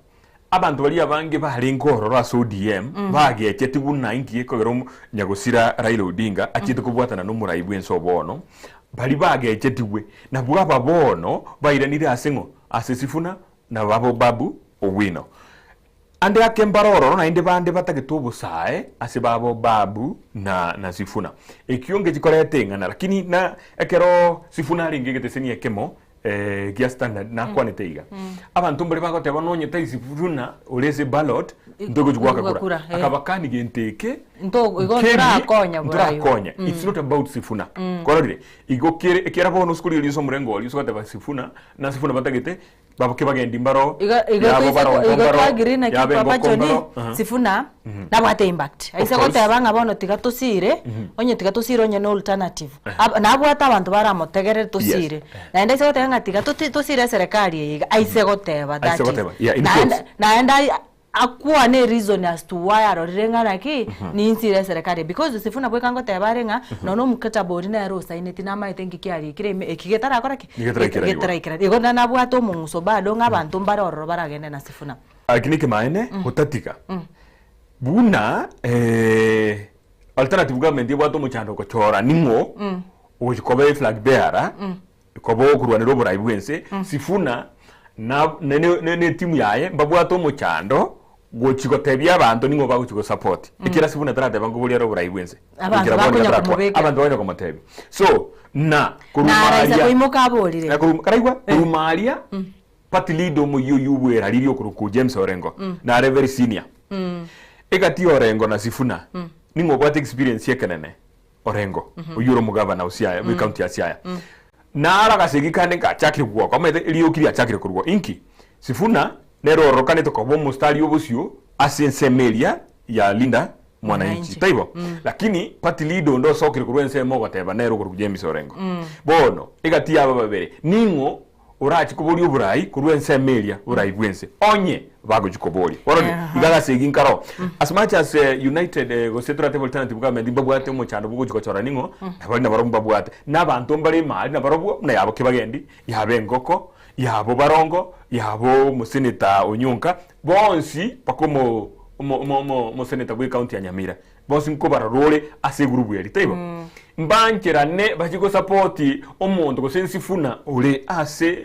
abanto baria abange barenge ororo ase ODM, bagecheti buna inki gekogera omo nyagosira Raila Odinga achiete kobwatana na omorai bw'ense o bono, baria bagechetigwe, nabwo aba bono bairanire ase ng'o? Ase Sifuna na babo Babu Owino. Ande ake mbare ororo naende bande batagete obosae ase babo Babu na na Sifuna. Ekio ngechikoreta eng'ana lakini na ekero Sifuna arenge egeteseni ekemo eh, gia Standard nakwanete iga. Abanto mbare bagoteba nonye tai Sifuna ore ase ballot ntogochi goaka Goaka kura. kura, eh. Akabakani gento eke Nto- igo nkeri, ntorakonya borayo. ntorakonya. It's not about Sifuna. Kwarorire? Igo kere ekiara bono ase korigereria ase omorengo oria ase goteba Sifuna na Sifuna batagete baboke bagendi mbaro Iga iga yabo toise barongo iga mbaro twagiri naki yabo Papa engoko Johnny mbaro aha. Sifuna nabwate impact. Aise Of course. goteba ng'a bono tiga tosire onye tiga tosire onye ne alternative. Ab- Nabwate abanto baramotegerere tosire. Naende aise goteba ng'a tiga toti tosire eserekari eye iga aise goteba that Aise is. goteba, yeah, in Naende quotes. naende ai Akwane ereason as to why arorire ng'a naki ninsire eserekari because Sifuna bweka ngoteba are ng'a nonya omkataba oria nere osaineti namaete nki kiarikire ime eki getarakora ki? Getaraikeraniwa. Getaraikeraniwa. Igo na nabwate omong'uso bado ng'a abanto mbare ororo baragende na Sifuna. Lakini ekemanene gotatiga buna alternative government ebwate omochando ogochora ning'o ogochi koba eflag bearer Koba okorwanera oborai bw'ense, Sifuna na ne etimu yaye mbabwate omochando gochi gotebia abanto ning'o bagochi gosupport. Ekiagera Sifuna tarateba nkoboria are oborai bw'ense. Abanto Goikera bono bakonya gataratwa. komobekera. Abanto bakonya komotebia. So, na korwa Na araisa maria koimoka aborire. na korwa karaigwa korwa maria party leader omoyio oyio bweraririe okorokwa James Orengo nare very senior. Egati ya Orengo na Sifuna ning'o obwate experience ekenene? Orengo, oyio ore omogavana o Siaya, bwe county ya Siaya. Naro agasegi kande ngachakire gwoka, omanyete erioki riachakire korwa inki? Sifuna nere ororokanete koba omostari obosio ase ensemo eria ya Linda Mwananchi, Mwananchi. taibo? Lakini party leader onde osokire korwa ensemo ogoteba nere okorokwa James Orengo. Bono, egati yaba babere, ning'o Orache koboria oborai korwa ensemo eria, oborai bw'ense, onye bagochia koboria. Bono iga agasegi nkaro. As much as United gose toratebe alternative government mbabwate omochando bwogochia gochora ning'o, nabari nabarobwo mbabwate. Na abanto mbare emari nabarobwo buna yabo Kibagendi, yabo Engoko, yabo Barongo, yabo omoseneta Onyonka, bonsi mpaka omo omo omo omo omoseneta bwe county ya Nyamira. Bonsi nkobarora ore ase egurubu eria, taibo? Mbancherane bachie gosapoti omonto gose ensifuna ore ase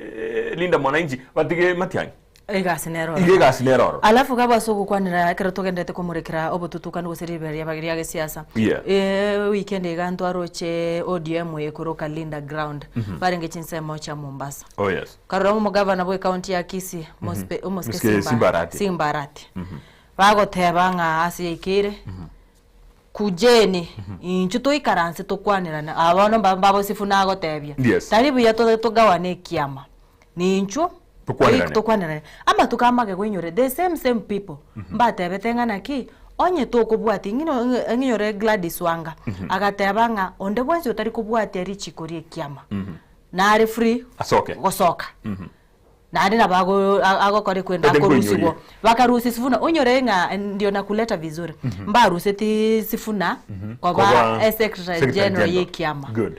Linda Mwananchi batige Matiang'i. Egasi nero Iga egasi nero ororo. Alafu gabo ase ogokwanera ekero togenderete komorekera obotutukanu gose ribero riaba ria gesiasa. Yeah. Eh, weekend iga ntwaroche ODM ekoroka Linda Ground. Barenge chinsemo chia Mombasa. Oh yes. Karora omogavana bwe county ya Kisii, Mospe, Omosike Mosike Simba, Simba Arati. Simba Arati. Bagoteba ng'a ase yaikeire kujeni inchu toikaranse tokwanerane aba bono mba- mbabosifu nagotebia Yes. tari buya to- togawane ekiama ninchwo Tokwanerane. tokwanerane amatuko amage goinyore the same same people mbatebete ng'a naki onye tokobwatia ng'ino ng'inyore Gladys Wanga agateba ng'a onde bwensi otari kobwatia richiko ria ekiama nare free Asoke. gosoka Naende nabo ago- a- agokora ekwenda Ete akorusigwa. nkoinyorie. Bakarusia Sifuna, onyore ng'a ndio nakuleta vizuri. Mbaruseti Sifuna koba Koba e secretary Secretary general General. y'ekiama. Good.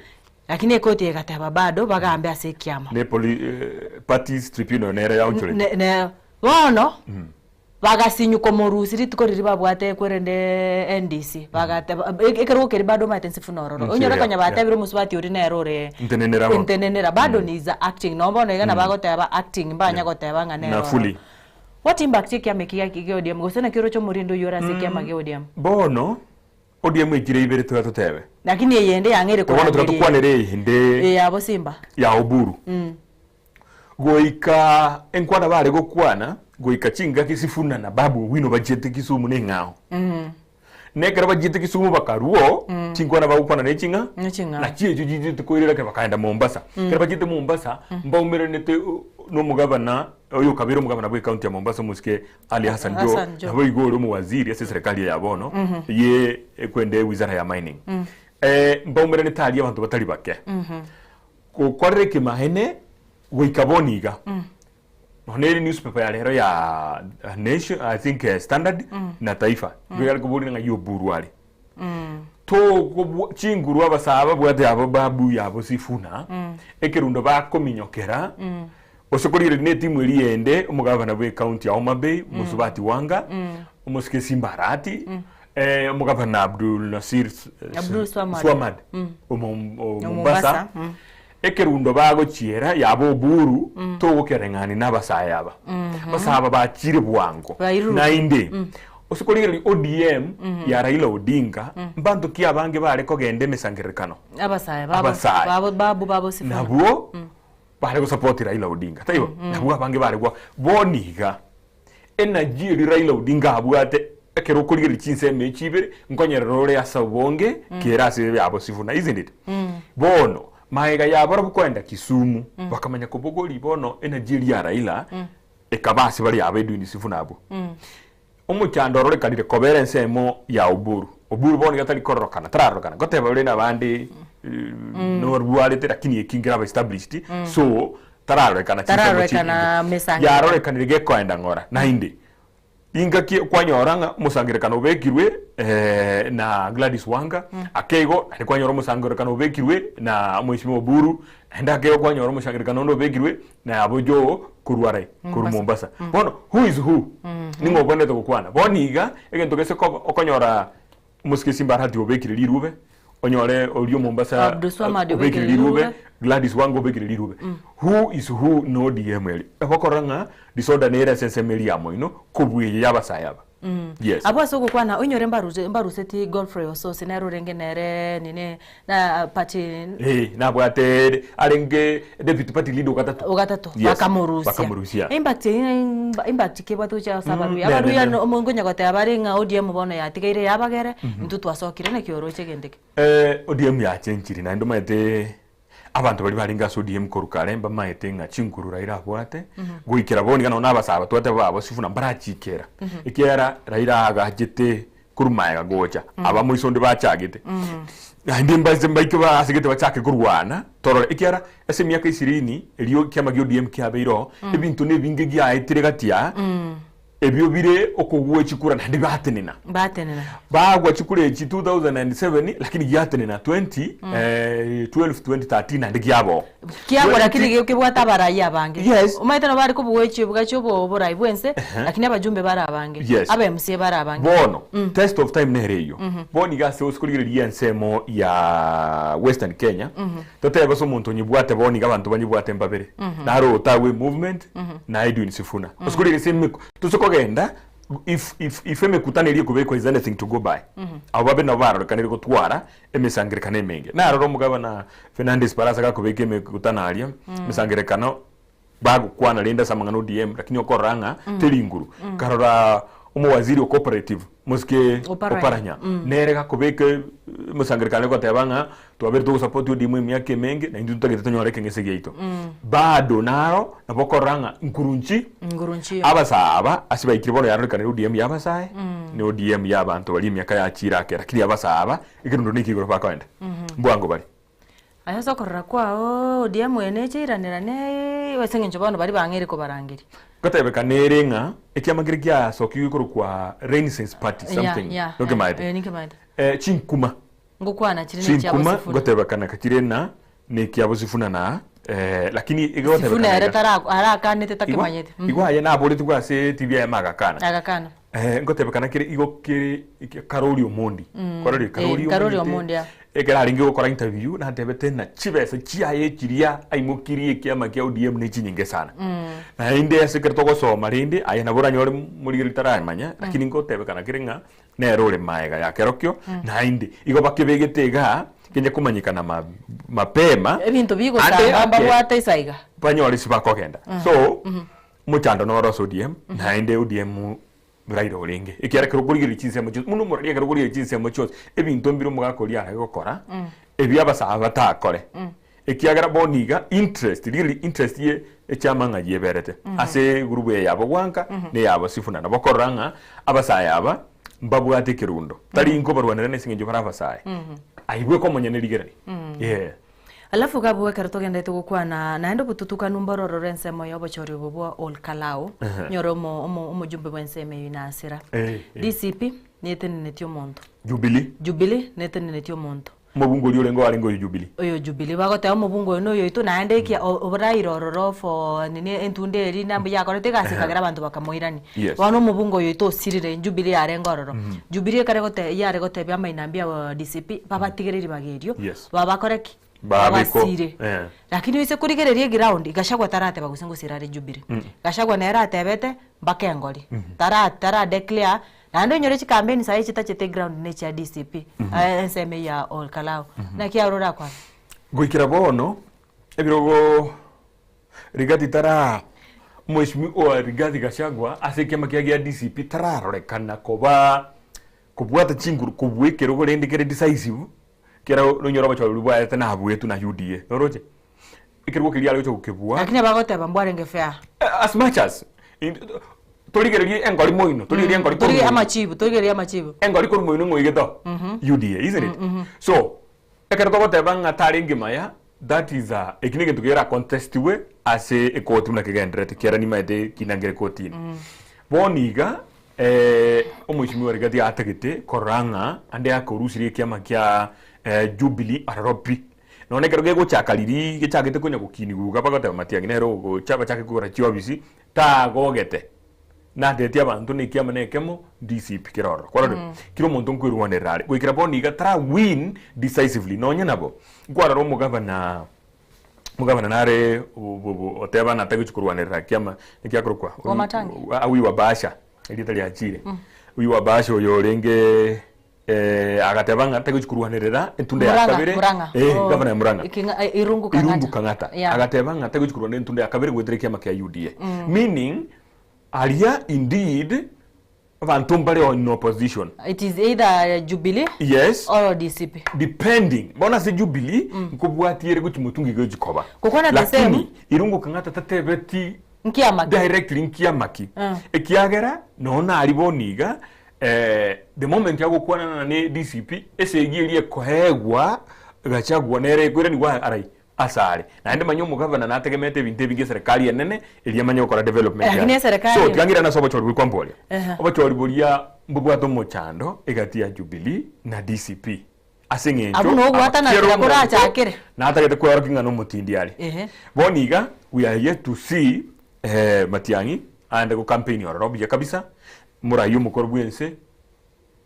Lakini ekoti egateba bado bagambe ase ekiama. Ne poli, eh, parties tribunal nere yaonchorete. Ne, ne, bono Bagasinywa komorusia rituko riria babwate kwerende NDC, bagateba ekerogo keria bado omanyete Nsifuna ororo. Nsi Onyore eria, konya yeah. batebire omosubati oria nere ore Ntenenera bono. ntenenera bado ni is acting nonye bono iga nabo agoteba acting mbanya goteba ng'a nere Na ororo. fully. What impact ekiama eki gia gia ODM gose naki oroche omorende oyio ore ase ekiama gia ODM? Bono ODM echire ibere toya totebe. Lakini eyende yang'eire Bono toga korangeria tokwanere eyende eye yabo Simba. ya Oburu. Goika enkwana bare gokwana, goika chingaki Sifuna na Babu Owino bachiete Kisumu neng'ao. Na ekero bachiete Kisumu bakaruo, chinkwana bagokwana ne ching'a, Neching'ao. nachi echio chichiete koirera ekero bakaenda Mombasa. Ekero bachiete Mombasa, mbaumeranete nomogabana oyo okabere omogabana bwe county ya Mombasa omosike Ali Hassan Joho, Hassan Joho. nabo igo ore omowaziri ase eserekari eye ya bono, ye ekwende wizara ya mining. Mbaumeranete aria abanto batari bake. Gokorera ekemaene goika bono iga. Nonya ere newspaper ya rero ya Nation, I think eh, Standard na Taifa. Nigo yare koboria ng'a Oburu are. Tokobwa chinguru abasaa babwate abo babu yabo Sifuna, ekerundo bakominyokera, gose korigereria na etimu eria ende, omogabana bwe county ya Homa Bay, Mosubati Wanga, omosike Simba Arati, eh, omogabana Abdul Nasir Abdul Swamad. Swamad omo- o O Mombasa Mombasa, ekerundo bagochiera yaba Oburu togokereng'ani na abasae aba abasae aba bachire bwango Bairurukire. naende ase korigereria ODM ya Raila Odinga mbanto ki abange bare kogenda emesangererekano Abasae babo Abasae. babo babu babo Sifuna. nabwo bare gosupport Raila Odinga taibo nabwo abange bare gwa bono iga Energy eria Raila Odinga abwate ekero okorigereria chinsemo echi ibere nkonyerera ore ase obonge kere ase yabo Sifuna isn't it? Bono magega ya barabwo koenda Kisumu bakamanya kobogoria bono energy eria ya Raila ekaba ase bare yabo Edwin Sifuna abwo. Omochando ororekanire kobera ensemo ya Oburu. Oburu bono iga tari kororokana tararorokana ngoteba ore nabande norwarete lakini eki nkeraba established so tararorekana chinsemo Tararorekana chinyinge. mesangerekano. Yarorekanire gekoenda ng'ora naende ingaki kwanyora ng'a omosangerekano obekirwe eh, na Gladys Wanga ake igo naende kwanyora omosangerekano obekirwe na Mheshimiwa Oburu naende ake igo kwanyora omosangerekano onde obekirwe na abo Joho korwa arai korwa Mombasa. Mombasa bono who is who ning'o obwenerete gokwana bono iga egento gese koba okonyora Omosike Simba Arati obekire rirube, onyore oria o Mombasa Abdulswamad obekire obekire rirube, rirube. Gladys Wanga obekire rirube. Who is who no ODM eri. Okorora ng'a disorder nere ase ensemo eria ya moino kobua eye y'abasae aba. Yes. Abwo ase ogokwana oinyore mbaruse mbaruseti Godfrey Osose nere orenge nere nini na party Eh, nabwate arenge deputy party leader ogatato. ogatato Yes, bakamorusia bakamorusia. impact impact kebwate gochia ase abaruya ne, abaruya ne, ne. omonto onya goteba bare ng'a ODM bono yatigaire yabagere intwe twasokire naki oroche egento eke Eh, ODM yachenchiri naende omanyete abanto baria barenge ase ODM korwa kare mbamaete ng'a chinguru Raila abwate goikera bono iga nonye abasae aba twateba babo Sifuna mbarachikera ekiagera Raila agachete korwa magega gocha aba moiso onde bachagete naende mbaise mbaike basegete bachake korwana torore ekiagera ase emiaka ishirini erio ekiama gia ODM kiabeire oo ebinto na ebinge giaetire gati aa. Ebio bire okogua chikura naende batenena. Batenena. Bagwa chikura echi 2007 lakini giatenena 20 eh, 12 2013 naende giaboo. Kiagwa lakini kebwate abarai abange. Yes. Omanyete nabo bare kobua echibuga chia obo oborai bwense lakini abajumbe bare abange. Yes. Aba MCA bare abange. Bono test of time nere eyio. Bono iga ase ose korigereria ensemo ya Western Kenya totebe ase omonto onyebwate bono iga abanto banyebwate mbabere. Naro Otawe movement na Edwin Sifuna. Ase korigereria ase emeko tose kogenda if if if emekutano eria ekobekwa is anything to go by. Abo babere nabo barorekanire gotwara emesangerekano emenge. Narora omogabana Fernandes Barasa gakobeka emekutano aria, emesangerekano bagokwana rende ase amang'ana ODM lakini okorora ng'a teri nguru. Nkarora omowaziri o cooperative mosike Oparanya. Oparanya nere gakobeka emesangerekano egoteba ng'a twabeire togosupport ODM emiaka emenge na intwe totagete tonyore ekeng'ese giaito. Bado naro nabo okorora ng'a nkuru nchi Nguru nchiyo. abasae aba ase baikire bono yarorekanire ODM ya abasae na ODM ya abanto baria emiaka yachire ake lakini abasae aba Ekerundo neke igoro bakoenda. Mbwango bare. Aye ase okorora kwao ODM eye neche iranerane ase eng'encho bono baria bang'eire kobarangeria. Gotebekana ere ng'a ekiama keria giasokigwe korokwa Renaissance Party something nokemaete? Eh, ninkemaete. Eh, chinkuma. Ngokwana chire ne Chinkuma chiabo Sifuna. ngotebekana chire na nekiabo Sifuna na eh, lakini Sifuna egotebekana ere iga. tara arakanete Igwa, takemanyete. igwa aye naboretigwe ase TV ayemo agakana. Agakana. Eh, ngotebekana kere igo kere eke- Karori Omondi. Karori Eh, Karori Karori omanyete, Omondi, yeah. Ekero arenge gokora interview natebete ng'a chibesa chiaye chiria aimokirie ekiama kia ODM ne chinyinge sana. Naende ase ekero togosoma rende aye nabo oranyore morigereria taramanya lakini ngotebekana kere ng'a nere ore maega ya kerokio naende igo bakebegete igaa kenye komanyekana ma- mapema Ebinto ande bigosamba ake mbabwate isaiga. banyore sibakogenda so Omochando noro ase ODM, naende ODM Raila orenge. Ekiagera ekero okorigereria chinsemo chionsi, buna omorwari ekero okorigereria chinsemo chionsi, ebinto mbire omogaka oria are gokora, ebi abasae batakore. Ekiagera bono iga, interest, rigereria interest ye echiama ng'a yeberete ase egurubu eye yabo gwanka na eyabo Sifuna. Nabo okorora ng'a abasae aba mbabwate ekerundo. Tari nkobarwanera nase eng'encho bare abasae. Aye bweka omonyene rigereria. Yeah. Alafu gabwo ekero togenderete gokwana naende obotutukanu mbororore ensemo ya obochori obo bwa Ol Kalou, Ehe. nyore omo omo omojumbe bw'ensemo eyio Nasira. Eh, eh. DCP netenenetie omonto. Jubilee. Jubilee netenenetie omonto. Omobunge oria orenge oarenge oyo Jubilee. Oyo Jubilee bagoteba omobunge oyo noyo oito naende ekia o- oboraire ororo for nini entunda eria na mbuya akorete egasi ekagera abanto bakamoirania. Yes. Bono omobunge oyo oito osirire Jubilee yarenge ororo. Jubilee ekare gote yare gotebia amainambi abo DCP babatigere ribaga erio. Yes. Babakore ki? Babeko. Babasire. Eh. Lakini oise korigereria eground, Gachagua tarateba gose ngosira are Jubilee. Gachagua nere atebete mpaka engori. Tara tara declare, naende onyore chikampeni sahi chitachete eground ne chia DCP, ensemo eyio ya Ol Kalou. Naki aro orakwane? Goikera bono, ebirogo Rigathi tara Mheshimiwa Rigathi Gachagua ase ekiama kiaye gia DCP tararorekana koba Kobwata chinguru kobua ekerogo rende kere decisive, kera nonyore obochori bwaete nabuetwe na UDA. Noroche? Ekerogo keria are gocha gokebua. Lakini abagoteba mbwarenge fair. As much as torigererie engori moino, torigererie engori korwa Torigererie moino. amachibu, torigererie amachibu. Engori korwa moino ng'o oigete oo? UDA, isn't it? So, ekero togoteba ng'a tarenge maya, that is a eki negento kera contestiwe ase ekoti buna kegendererete, kiara nimaete kina nkere kotini. Bono iga, Omweshimiwa Rigathi atagete korora ng'a ande akorusirie ekiama kia Jubilee aroro pi. Nonya ekero gegochaka riria gechagete konya gokinigwa iga bagoteba Matiang'i nere ogocha bachake kogora chiofisi, tagogete. Natetie abanto na ekiama na ekemo DCP kere ororo. Kwarorire? Kera omonto nkwerwanerera are. Goikera bono iga tara win decisively. Nonya nabo, nkwarora omogabana Omogabana nare oteba natari gochia korwanerera kiama naki akorokwa Wamatangi? Huyu wa Baasha erieta riachire huyu wa Baasha oyo orenge agateba ng'a tari gochia korwanerera entunda ya Murang'a, kabere Murang'a. eh Oh, gavana ya Murang'a Ikinga- Irungu Kang'ata. Irungu Kang'ata Yeah. agateba ng'a tari gochia korwanerera entunda ya kabere goetera ekiama kia UDA meaning aria indeed Abanto mbare in opposition. It is either Jubilee Yes. or DCP. Depending. Bono ase Jubilee nkobwatia ere gochia motungi gochi koba. Gokwana the Lakini same. Irungu Kang'ata tatebeti Nkiamaki. directly nkiamaki. Ekiagera nonya nari bono iga eh, the moment agokwanana ne DCP esegi eria ekoegwa Gachagua nere ekoiranigwa arai. Ase are. Naende manya omogavana nategemeete ebinto ebinge eserekari enene eria emanye gokora development Lakini yaye. eserekari So tiga ng'irane ase obochori boria kwamboria. Ehe. Obochori boria mbobwate omochando egati ya Jubilee na DCP ase eng'encho Abwo nogwatana kera kera omonto korachakere. natagete kweorokia ng'a nomotindi are. Ehe. Bono iga we are yet to see eh, Matiang'i aende go campaign ororo buya kabisa, morai omokoro bwense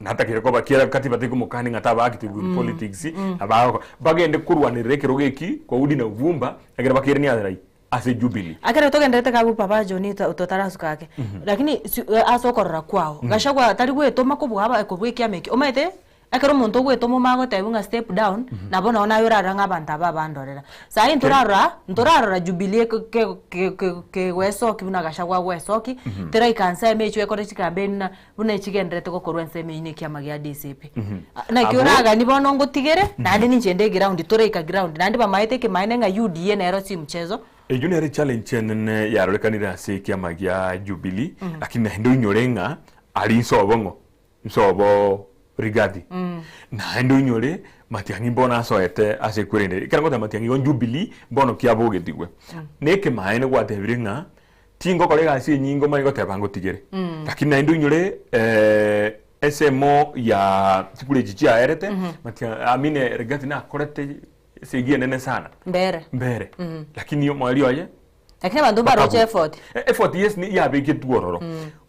Natakeire koba kera kati batari komokani ng'a taba active in politics, abagokora bagende korwanerera ekerogo eki kwa udi na uvumba, ekero bakeirania arai ase Jubilee. Ekero togenderete kabu papa John totarasuka ake, lakini si ase okorora kwao, Gachagua tari gwetoma kobua aba kobua ekiama ekio, omanyete ekero omonto ogwetoma omanye gotebiwa ng'a step down, nabo nonye naye orarore ng'a abanto aba abandorera. Saii ntorarora, ntorarora Jubilee eke ke ke ke kegoesoki buna Gachagua agoesoki, teraika nsemo echio ekore chikampeni buna buna echigendererete gokorwa ensemo eyio na ekiama gia DCP. Naki Abwo- oragani bono ngotigere, naende ninche inde eground, toraika ground, naende bamaete ekemaene ng'a UDA nero si mchezo. Eyio nere echallenge enene yarorekanire ase ekiama gia Jubilee, lakini naende oinyore ng'a aria inse obo ng'o? Inse obo Rigathi. Naende oinyore Matiang'i mbono asoete ase ekwerende. Ekero ngoteba Matiang'i igo Jubilee mbono kiabogetigwe. Na ekemaene gwatebire ng'a Tingokora egasi enyinge omanye goteba ngotigere. Lakini naende oinyore eh, ensemo ya chikura echi chiaerete, Matia- I mean, eh, Rigathi nakorete esegi enene sana. Mbere. Mbere. Lakini omweri oye Lakini abanto mbaroche effort. Eh, effort yes ni yabeketwe ororo.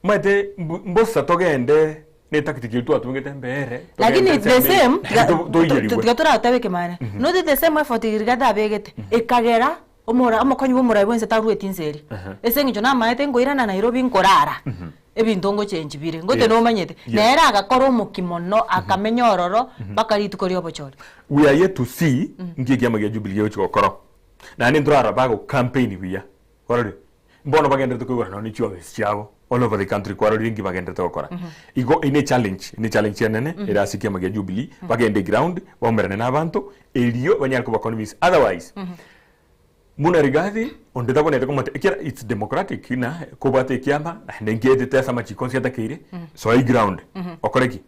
Omanyete mbu- mbosa togende ne tactic eria twatumegete mbere. Lakini togende the ensemo eye, same, naende to- toiyerigwe. tiga toratebe ekemaene. Not the same effort Rigathi abegete, ekagera Omora omokonyi bw'omorai bwense tarueti inse eria. Ase eng'encho namaete nkoirana Nairobi nkorara, ebinto ngochenchi bire, ngote Yes. nomanyete. Yes. Nere agakora omokia mono, akamenya ororo mpaka rituko ri'obochori. We are yet to see nki ekiama gia Jubilee gegochia gokora. Naende ntorarora bago campaign buya. Kwarorire? Mbono bagenderete koigora nonye ne chiofisi chiabo all over the country kwarorire nki bagenderete gokora. Igo eye ne challenge, ne challenge enene ere ase ekiama gia Jubilee, bagende ground, baumerane na abanto, erio banyare koba convince. Otherwise, Buna Rigathi, onde tabwenerete komote ekiagera it's democratic ng'a kobwate ekiama naende nkietete ase amachiko onsi atakeire, soa eground okore ki?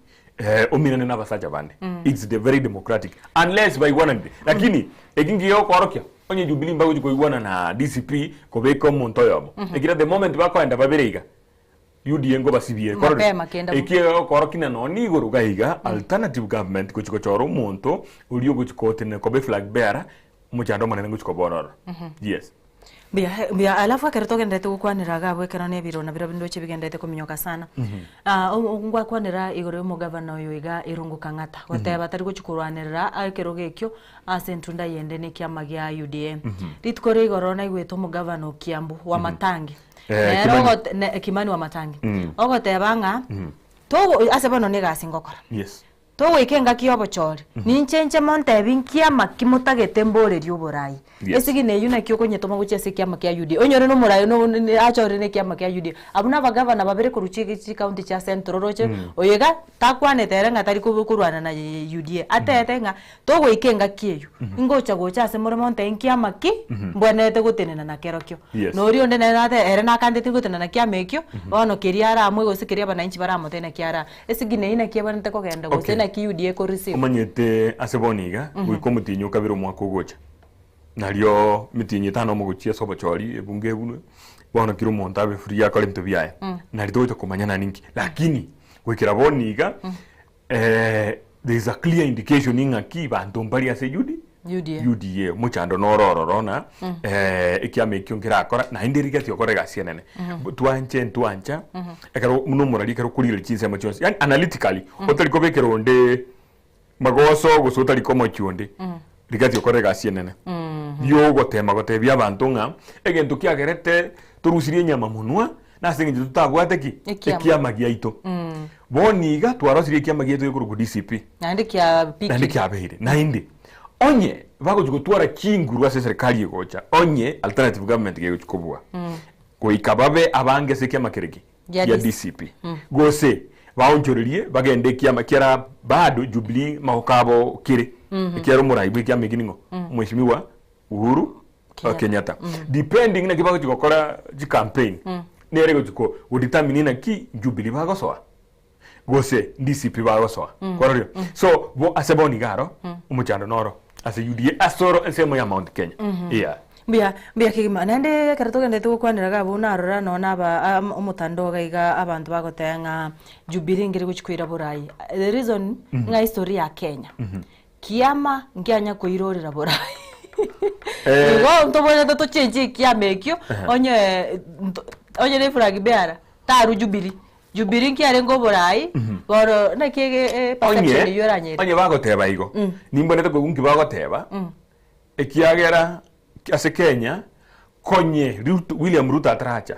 Ominane na abasacha bande. It's the very democratic unless baigwananire. Lakini eki nkiya okoorokia onye Jubilee mbagochi koigwana na DCP kobeka omonto oyomo. Ekiagera the moment bakoenda babere iga, UDA nkobasibie korore. Mapema kende bo. Eki egokorokia ng'a nonye igoro iga iga alternative government gochi gochora omonto oria ogochi gotenena koba eflag bearer omochando omonene ngochi koba ororo. Yes. Mbuya mbuya alafu ekero togenderete gokwanera iga abwo ekero na ebiro nabirobio ndoche bigenderete kominyoka sana. Ngwakwanera igoro ya omogavana oyo iga Irungu Kang'ata, goteba tari gochi korwanerera ekerogo ekio ase entunda eyende na ekiama gia UDA. Rituko ria igoro naigwete omogavana o Kiambu, Wamatangi, Eh, nere Kimani. ogote ne Kimani Wamatangi, ogoteba ng'a togo ase bono na egasi ngokora. Yes. Togoika engaki y'obochori, ninche inche montebi nkiama ki motagete mborerie oborai. Yes. Esigina eyio naki okonyetoma gochia ase ekiama kia UDA. Onyore nomorai no ne achorire na ekiama kia UDA. Abwo na abagavana babere korwa chi chikaunti chia Central oroche, oyo iga takwanete ere ng'a tari ko korwana na UDA. Atebete ng'a togoika engaki eyio, ingocha gocha ase more montebi nkiama ki mbwenerete gotenena nakerokio. Yes. Na oria onde nere nate ere nakandeti gotenena na kiama ekio, bono keria aramue gose keria abananchi baramotebi naki ara. Esigina eyio naki ebwenerete kogenda gose Okay. naki UDA ekoreceive. Omanyete ase bono iga, goika omotienyi o kabere omwaka ogocha, nario emetienyi etano omo gochia ase obochori ebunge ebunwe, bono kera omonto abe free akore ebinto biaye. Nario togocha komanya ninki. Lakini goikera bono iga, there is a clear indication ng'aki banto mbari ase UD, UDA. UDA omochando noro ororo na ekiama ekio nkerakora naende rigati okora egasi enene. Twanche ntwancha ekero buna omorari ekero okorigereria chinsemo chionsi yaani analytically otari kobekera onde magoso gose otari komochia onde rigati okora egasi enene yogotema gotebia abanto ng'a egento kiagerete torusirie enyama monwa nase eng'encho totabwate ki? Ekiama. Ekiama giaito. Bono iga twarosirie ekiama giaito gekorokwa DCP. Naende kiapikire. Naende kiabeire. Naende, onye bagochia gotwara chinguru ase eserikari egocha, onye alternative government gegochia kobua, goika babe abange ase ekiama kere ki? Gia Gia DC. DCP. Gose baonchorerie bagende ekiama kiara bado Jubilee magoko abo kere. Ekiagera omorai bwa ekiama eki ning'o? Mheshimiwa Uhuru Kenyatta. Kenyatta. Depending naki bagochi gokora chicampaign, nere egochi ko godetermine naki Jubilee bagosoa gose DCP bagosoa. Kwarorire? So bo ase bono iga aro, omochando noro. Ase UDA ase oro ensemo ya Mount Kenya. Yeah. Mbuya, mbuya kegima. Naende ekero togenderete gokwanera iga abwo narora nonye na aba am- omotandao iga iga abanto bagoteba ng'a Jubilee nkere gochia koira borai. The reason ng'a history ya Kenya, kiama nkianya koirorera borai. Igo ntobwenerete tochenchie ekiama ekio, onye nto onye na eflag bearer, tarwa Jubilee. Jubilee nkiarenge oborai, bono naki ege e perception Onye eyio eranyerire. onye bagoteba igo, nimbonete koigwa nki bagoteba, ekiagera ase Kenya konye Ruto William Ruto ataracha,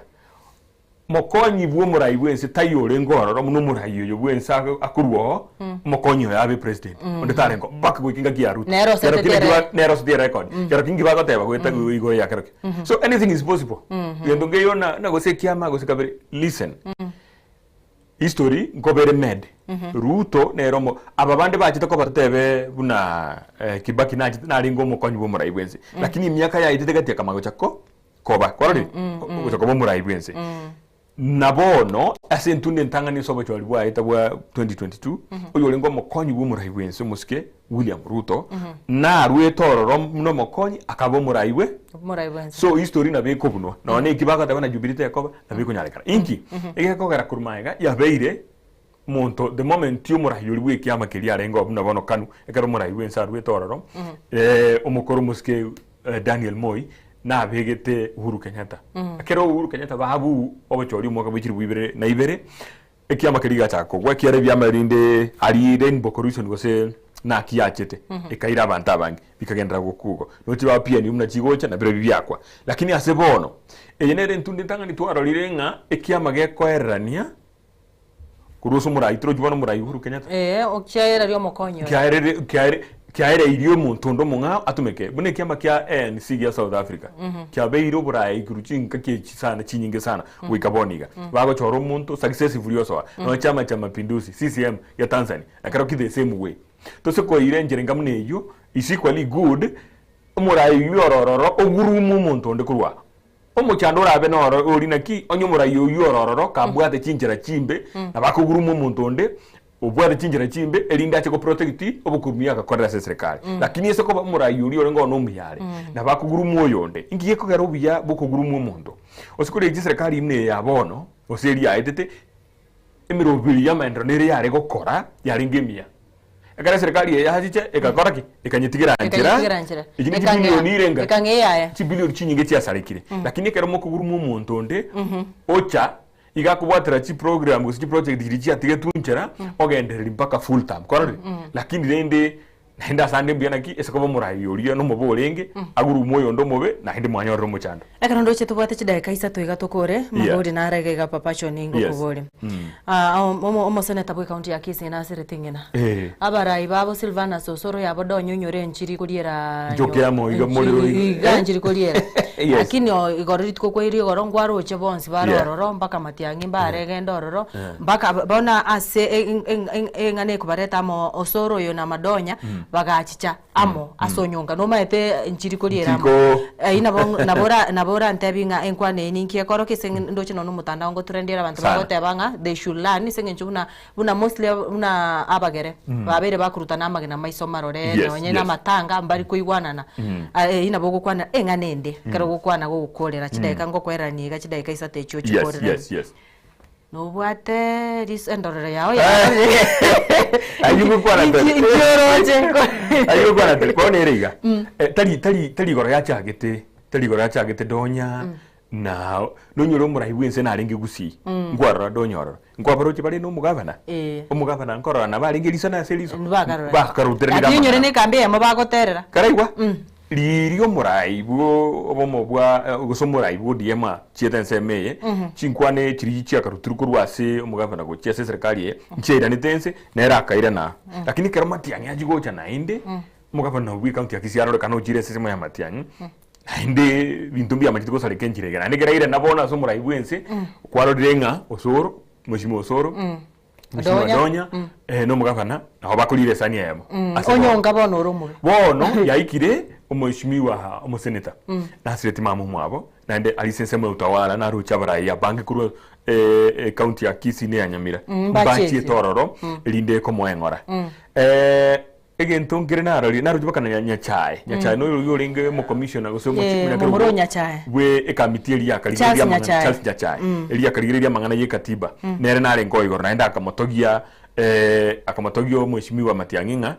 mokonyi bwa omorai bwense taiyo orenge ororo buna omorai oyo bwense akorwa oo, omokonyi oyo abe president, onde tarenge oo mpaka goika engaki ya Ruto. Nere osete Kero kende ere- kiba nere osete erecord, kero kinki bagoteba goeta igoro ya kerokio. So anything is possible. Gento nkeiyo na na gose ekiama gose kabere, listen. History nkobere made. Ruto nere omo aba bande bachete koba totebe buna eh, Kibaki nachete narenge omokonyi bwa omorai bwense. Lakini emiaka yaetete gati akamanya gocha ko koba kwarorire gocha koba omorai bwense. Na bono ase entunda entang'ani ase obochori bwaeta bwa 2022 oyorenge omokonyi bwa omorai bwense omosike William Ruto narwete ororo buna omokonyi akaba omorai bwe Omorai bwense. So history nabo ekobunwa nonya na eki bagoteba na Jubilee tekoba nabo ekonyarekana. Inki egekogera korwa magega yabeire omonto the moment omorai oria bwa ekiama keria arenge oo buna bono Kanu ekero omorai bwense arwete ororo omokoro omosike Daniel Moi nabegete Uhuru Kenyatta. Ekero Uhuru Kenyatta babu obochori omwaka bwe chilifu ibere na ibere Ekiama keria gachaka kogwa, ekiagera ebiama rinde aria Rainbow Coalition gose naki yachete, ekaira abanto abange, bikagenderera gokwa igo. Nochi ba PNU buna chigocha na birobio biakwa. Lakini ase bono, eye nere entunda entang'ani twarorire ng'a ekiama gekoererania korwa ase omorai, torochi bono omorai Uhuru Kenyatta? Ee, kiaereria omokonyi oye. Kiaerere kiaere kiaereirie omonto onde omong'ao atumeke, buna ekiama kia ANC gia South Africa, kiabeire oboraai korwa chingaki echi sana chinyinge sana goika bono iga. Bagochora omonto successively osoa, nonya chama cha mapinduzi, CCM, ya Tanzania, ekero ki the same way. Tose koira enchera enga buna eyio, is equally good, omorai oyio ore ororo ogurume omonto onde korwa aa. Omochando orabe noro ori naki, onye omorai oyio ore ororo kabwate chinchera chimbe, nabo akoguruma omonto onde obwate chinchera chimbe erinde ache goprotect obokurumi agakorera ase eserekari. Lakini ase koba omorai oria orenge oo nomuya are, nabo akoguruma oyonde. Inki gekogera obuya bw'okoguruma omonto? Gose korigia chiserekari buna eye ya bono, gose eria yaetete, emeroberi y'amaenderero nere yare gokora yarenge emiya. Ekero eserekari eye yachiche egakora ki? Ekanyetigera nchera, Ekanyetigera nchera. echi ne Ekang'ea. chibilioni irenga? Ekang'ea eyaya. Chibilioni chinyinge chiasarekire. Lakini ekero mokoguruma omonto onde, ocha iga akobwatera chiprogram gose chiproject chiria chiatigetwe nchera, ogendereria mpaka full term. Kwarorire? Lakini rende naende ase ande mbuya naki ase koba omorai oria nomobe orenge, agurume oyonde omobe, naende mwanyorire omochando. Ekero ndoche tobwate chidakika isato iga tokore, mabori nare iga iga Papa John ngokoboria. Ah, omo- omoseneta bwe county ya Kisii naserete ng'ina. Eh. Abarai babo Silvanus Osoro yabo donye onyore enchiri koriera Nchoke amo iga morero iga. iga enchiri koriera. Yes. Lakini o- igoro rituko kwairi igoro nkwaroche bonsi bare Yeah. ororo mpaka Matiang'i mbaregende ororo Yeah. mpaka bono ase eng'ana ekobareta amo Osoro oyo na Madonya bagachicha amo ase onyonka nomaete nchiri koriera amo Nchiko. Ayio nabo nabo ora nabo orantebi ng'a enkwana eye ninki ekorokia ase eng'en ndoche nonye na omotandao ngotrendire abanto Sana. bagoteba ng'a they should learn ase eng'encho buna buna mostly buna abagere babeire bakorutana amagena maiso marore Yes, nonye yes. na amatanga mbari koigwanana eyio nabo ogokwana eng'ana ende ekero ogokwana gogokorera chidakika ngokoererania iga chidakika isato echio Yes, ochikoreranie. yes, yes. Nobwate ris endorero yao yarorire. Ayio ngokwana tari. Inki oroche? Ayio ngokwana tari. Bono ere iga. Eh, tari tari tari igoro yachagete, tari igoro yachagete donya na nonyore omorai bwense narenge gusii. Nkwarora donya ororo. Nkwabaroche bare na omogavana. Eh. Omogavana nkorora nabo arenge riso na ase riso. Bakarora. Bakaruterania Lakini onyore amang'ana. na ekambi eyemo bagoterera. Karaigwa? Riria omorai bwo obomo bwa gose omorai bwa ODM achiete ensemo eye, chinkwana echiria chiakarutirwe korwa ase omogavana gochia ase eserekari eye, nchiairanete ense, nere akairana aa. Lakini ekero Matiang'i achia gocha naende, omogavana bwa ecounty ya Kisii arorekane ochire ase ensemo ya Matiang'i, naende ebinto mbiamachete gosareka enchera iga. Naende ekero airana bono ase omorai bwa ense, kwarorire ng'a Osoro, Mheshimiwa Osoro, Mheshimiwa Donya. Donya, eh, na omogavana nabo bakorire esani eyemo. Ase bono. Onyonka bono ore omobe. Bono yaikire omheshimiwa omoseneta nasireti mama omwabo naende arise ensemo ya utawala naroche abarai abange korwa eh, ecounty ya Kisii na eya Nyamira Mm, mbachiete. mbachiete ororo erinde komoa eng'ora. Eh, Egento nkere narorie, naroche mpaka na Nyachae. Nyachae noyo oyio orenge omocommissioner gose omochi- Eh, omonyakerogo momura o Nyachae. bwe ekamiti eria yakarigereria Charles amang'ana Nyachae. Charles Nyachae. Mm. Eria yakarigereria amang'ana ye katiba. Mm. Nere narenge oo igoro naende akamotogia eh, akamotogia omweshimiwa Matiang'i ng'a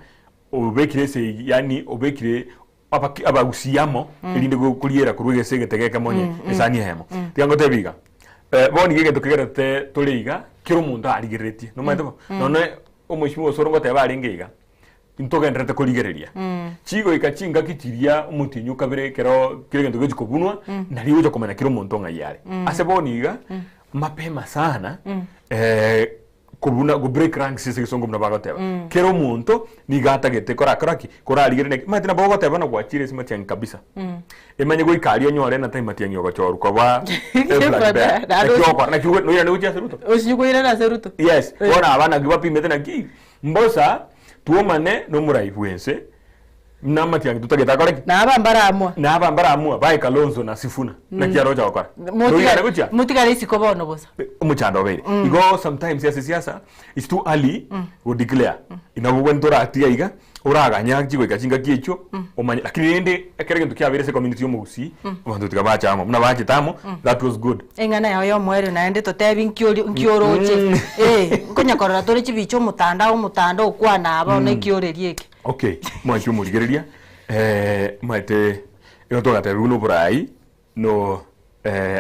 obekire esegi yaani obekire abaki abagusii amo Mm. erinde go- koriera korwa egese egetega ekemo onye Mm, mm. esani eyemo. Mm. Tiga ngotebi iga, eh, bono iga egento kegerete tore iga, kera omonto arigereretie, nomanyete bo? Mm. Nonye Omweshimiwa Osoro ngoteba arenge iga, ntogendererete korigereria. Chigoika chingaki chiria omotienyi o kabere ekero kera egento gechi kobunwa, nario ogocha komanya kera omonto ng'ai are. Ase bono iga, mapema sana, kobuna go break ranks ase egesongo buna bagoteba. Kera omonto nigo atagete korakora ki? Korarigereria naki. Omanyete nabo ogoteba buna gwachire ase matiang'i kabisa. Emanye goika aria onyore na tai matiang'i ogochorwa koba flag bearer. Naende Naki ogokora naki ogo- noirane gochia ase Ruto. Osinye koirana ase Ruto. Yes, bono aba naki bapimete naki mbosa twomane nomorai bwense na amatiang'i totagete akore ki? Na aba mbaramua. Na aba mbaramua bae Kalonzo na Sifuna naki aroche gokora. Noirane gochia? Motigare isiko bono bosa. Omochando obeire. Igo sometimes ase siasa it's too early go declare. Nabo bwe ntoratiga iga oraganye chigoika chingaki echio omanye lakini rende ekero egento kiabeire ase community ya omogusii abanto tiga bacha amo buna bachete amo that was good. Eng'ana yao ya omoerio naende totebi nki ori nki oroche eh nkonya korora tore chibicha omotandao omotandao okwana aba bono eki oreria eke. Okay, mwanche omorigereria omanyete ekero togatebiwa buna oborai no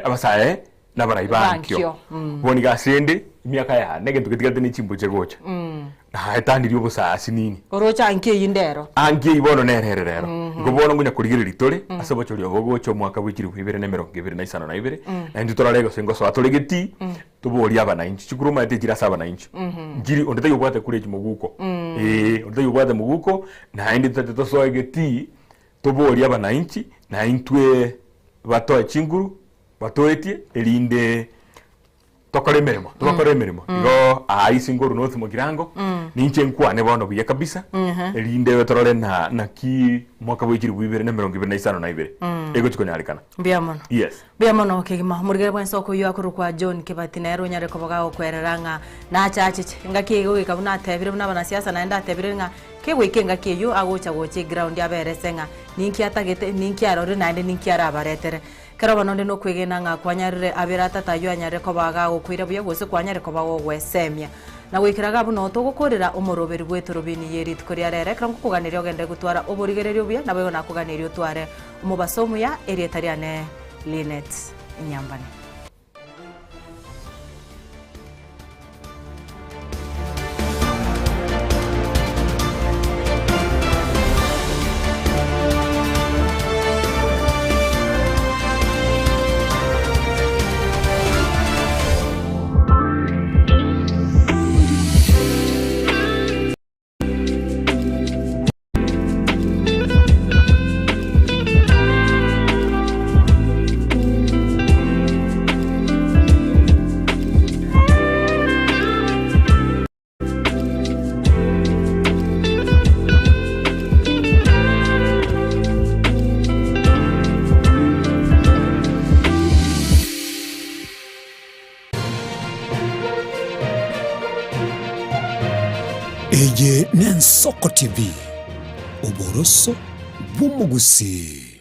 abasae na abarai bankio. Bankio, mm. Bono iga ase ende emiaka yane egento getigarete ne chimbuche gocha. Mm. Naetanirie obosae ase nini. Oroche anki eyio ndero. Anki eyio bono nere ere rero. Mhm. Igo bono ngonya korigereria tore Mm. ase obochori obo gocha omwaka bwe chilifu ibere na emerongo ebere na isano na ibere. Mm. Naintwe torore gose ngosoa tore getii Mm. toborie abananchi. Chikura omanyete chire ase abananchi. Mhm. Nchiri onde taiyo obwate kura echi moguko. Mm. Eeh onde taiyo obwate moguko naende totaete tosoe getii Toborie abanainchi, na intwe batoe chinguru batoetie, erinde tokore emeremo, tobakore emeremo. Igo aa ase nkorwa North Mugirango, ninche nkwane bono buya kabisa, erinde torore na naki omwaka bwe chilifu ibere na emerongo ibere na isano na ibere egochi konyarekana. Mbuya mono. Yes. Mbuya mono kegima. Omorigere bwensi okoyio akorokwa John Kibati nere onyare koba gagokwerera ng'a nache achiche. Engaki eye goika buna atebire buna abanasiasa naende atebire ng'a Kegoika engaki eyio agocha gocha eground aberese ng'a ninki atagete, ninki arorire naende ninki arabaretere. Kera bono onde nokwegena ng'a kwanyarire abere atata ayio anyare koba gagokoira buya gose kwanyare koba gogwesemia. Na goikera iga buna togokorera omoroberi bw'etorobini ye rituko ria rero ekero ngokoganeria ogende gotwara oborigereria obuya naboigo nakoganeria otware omobaso omuya erieta riane Linet Nyambane. Eye n'Ensoko TV, oboroso bw'omogusii.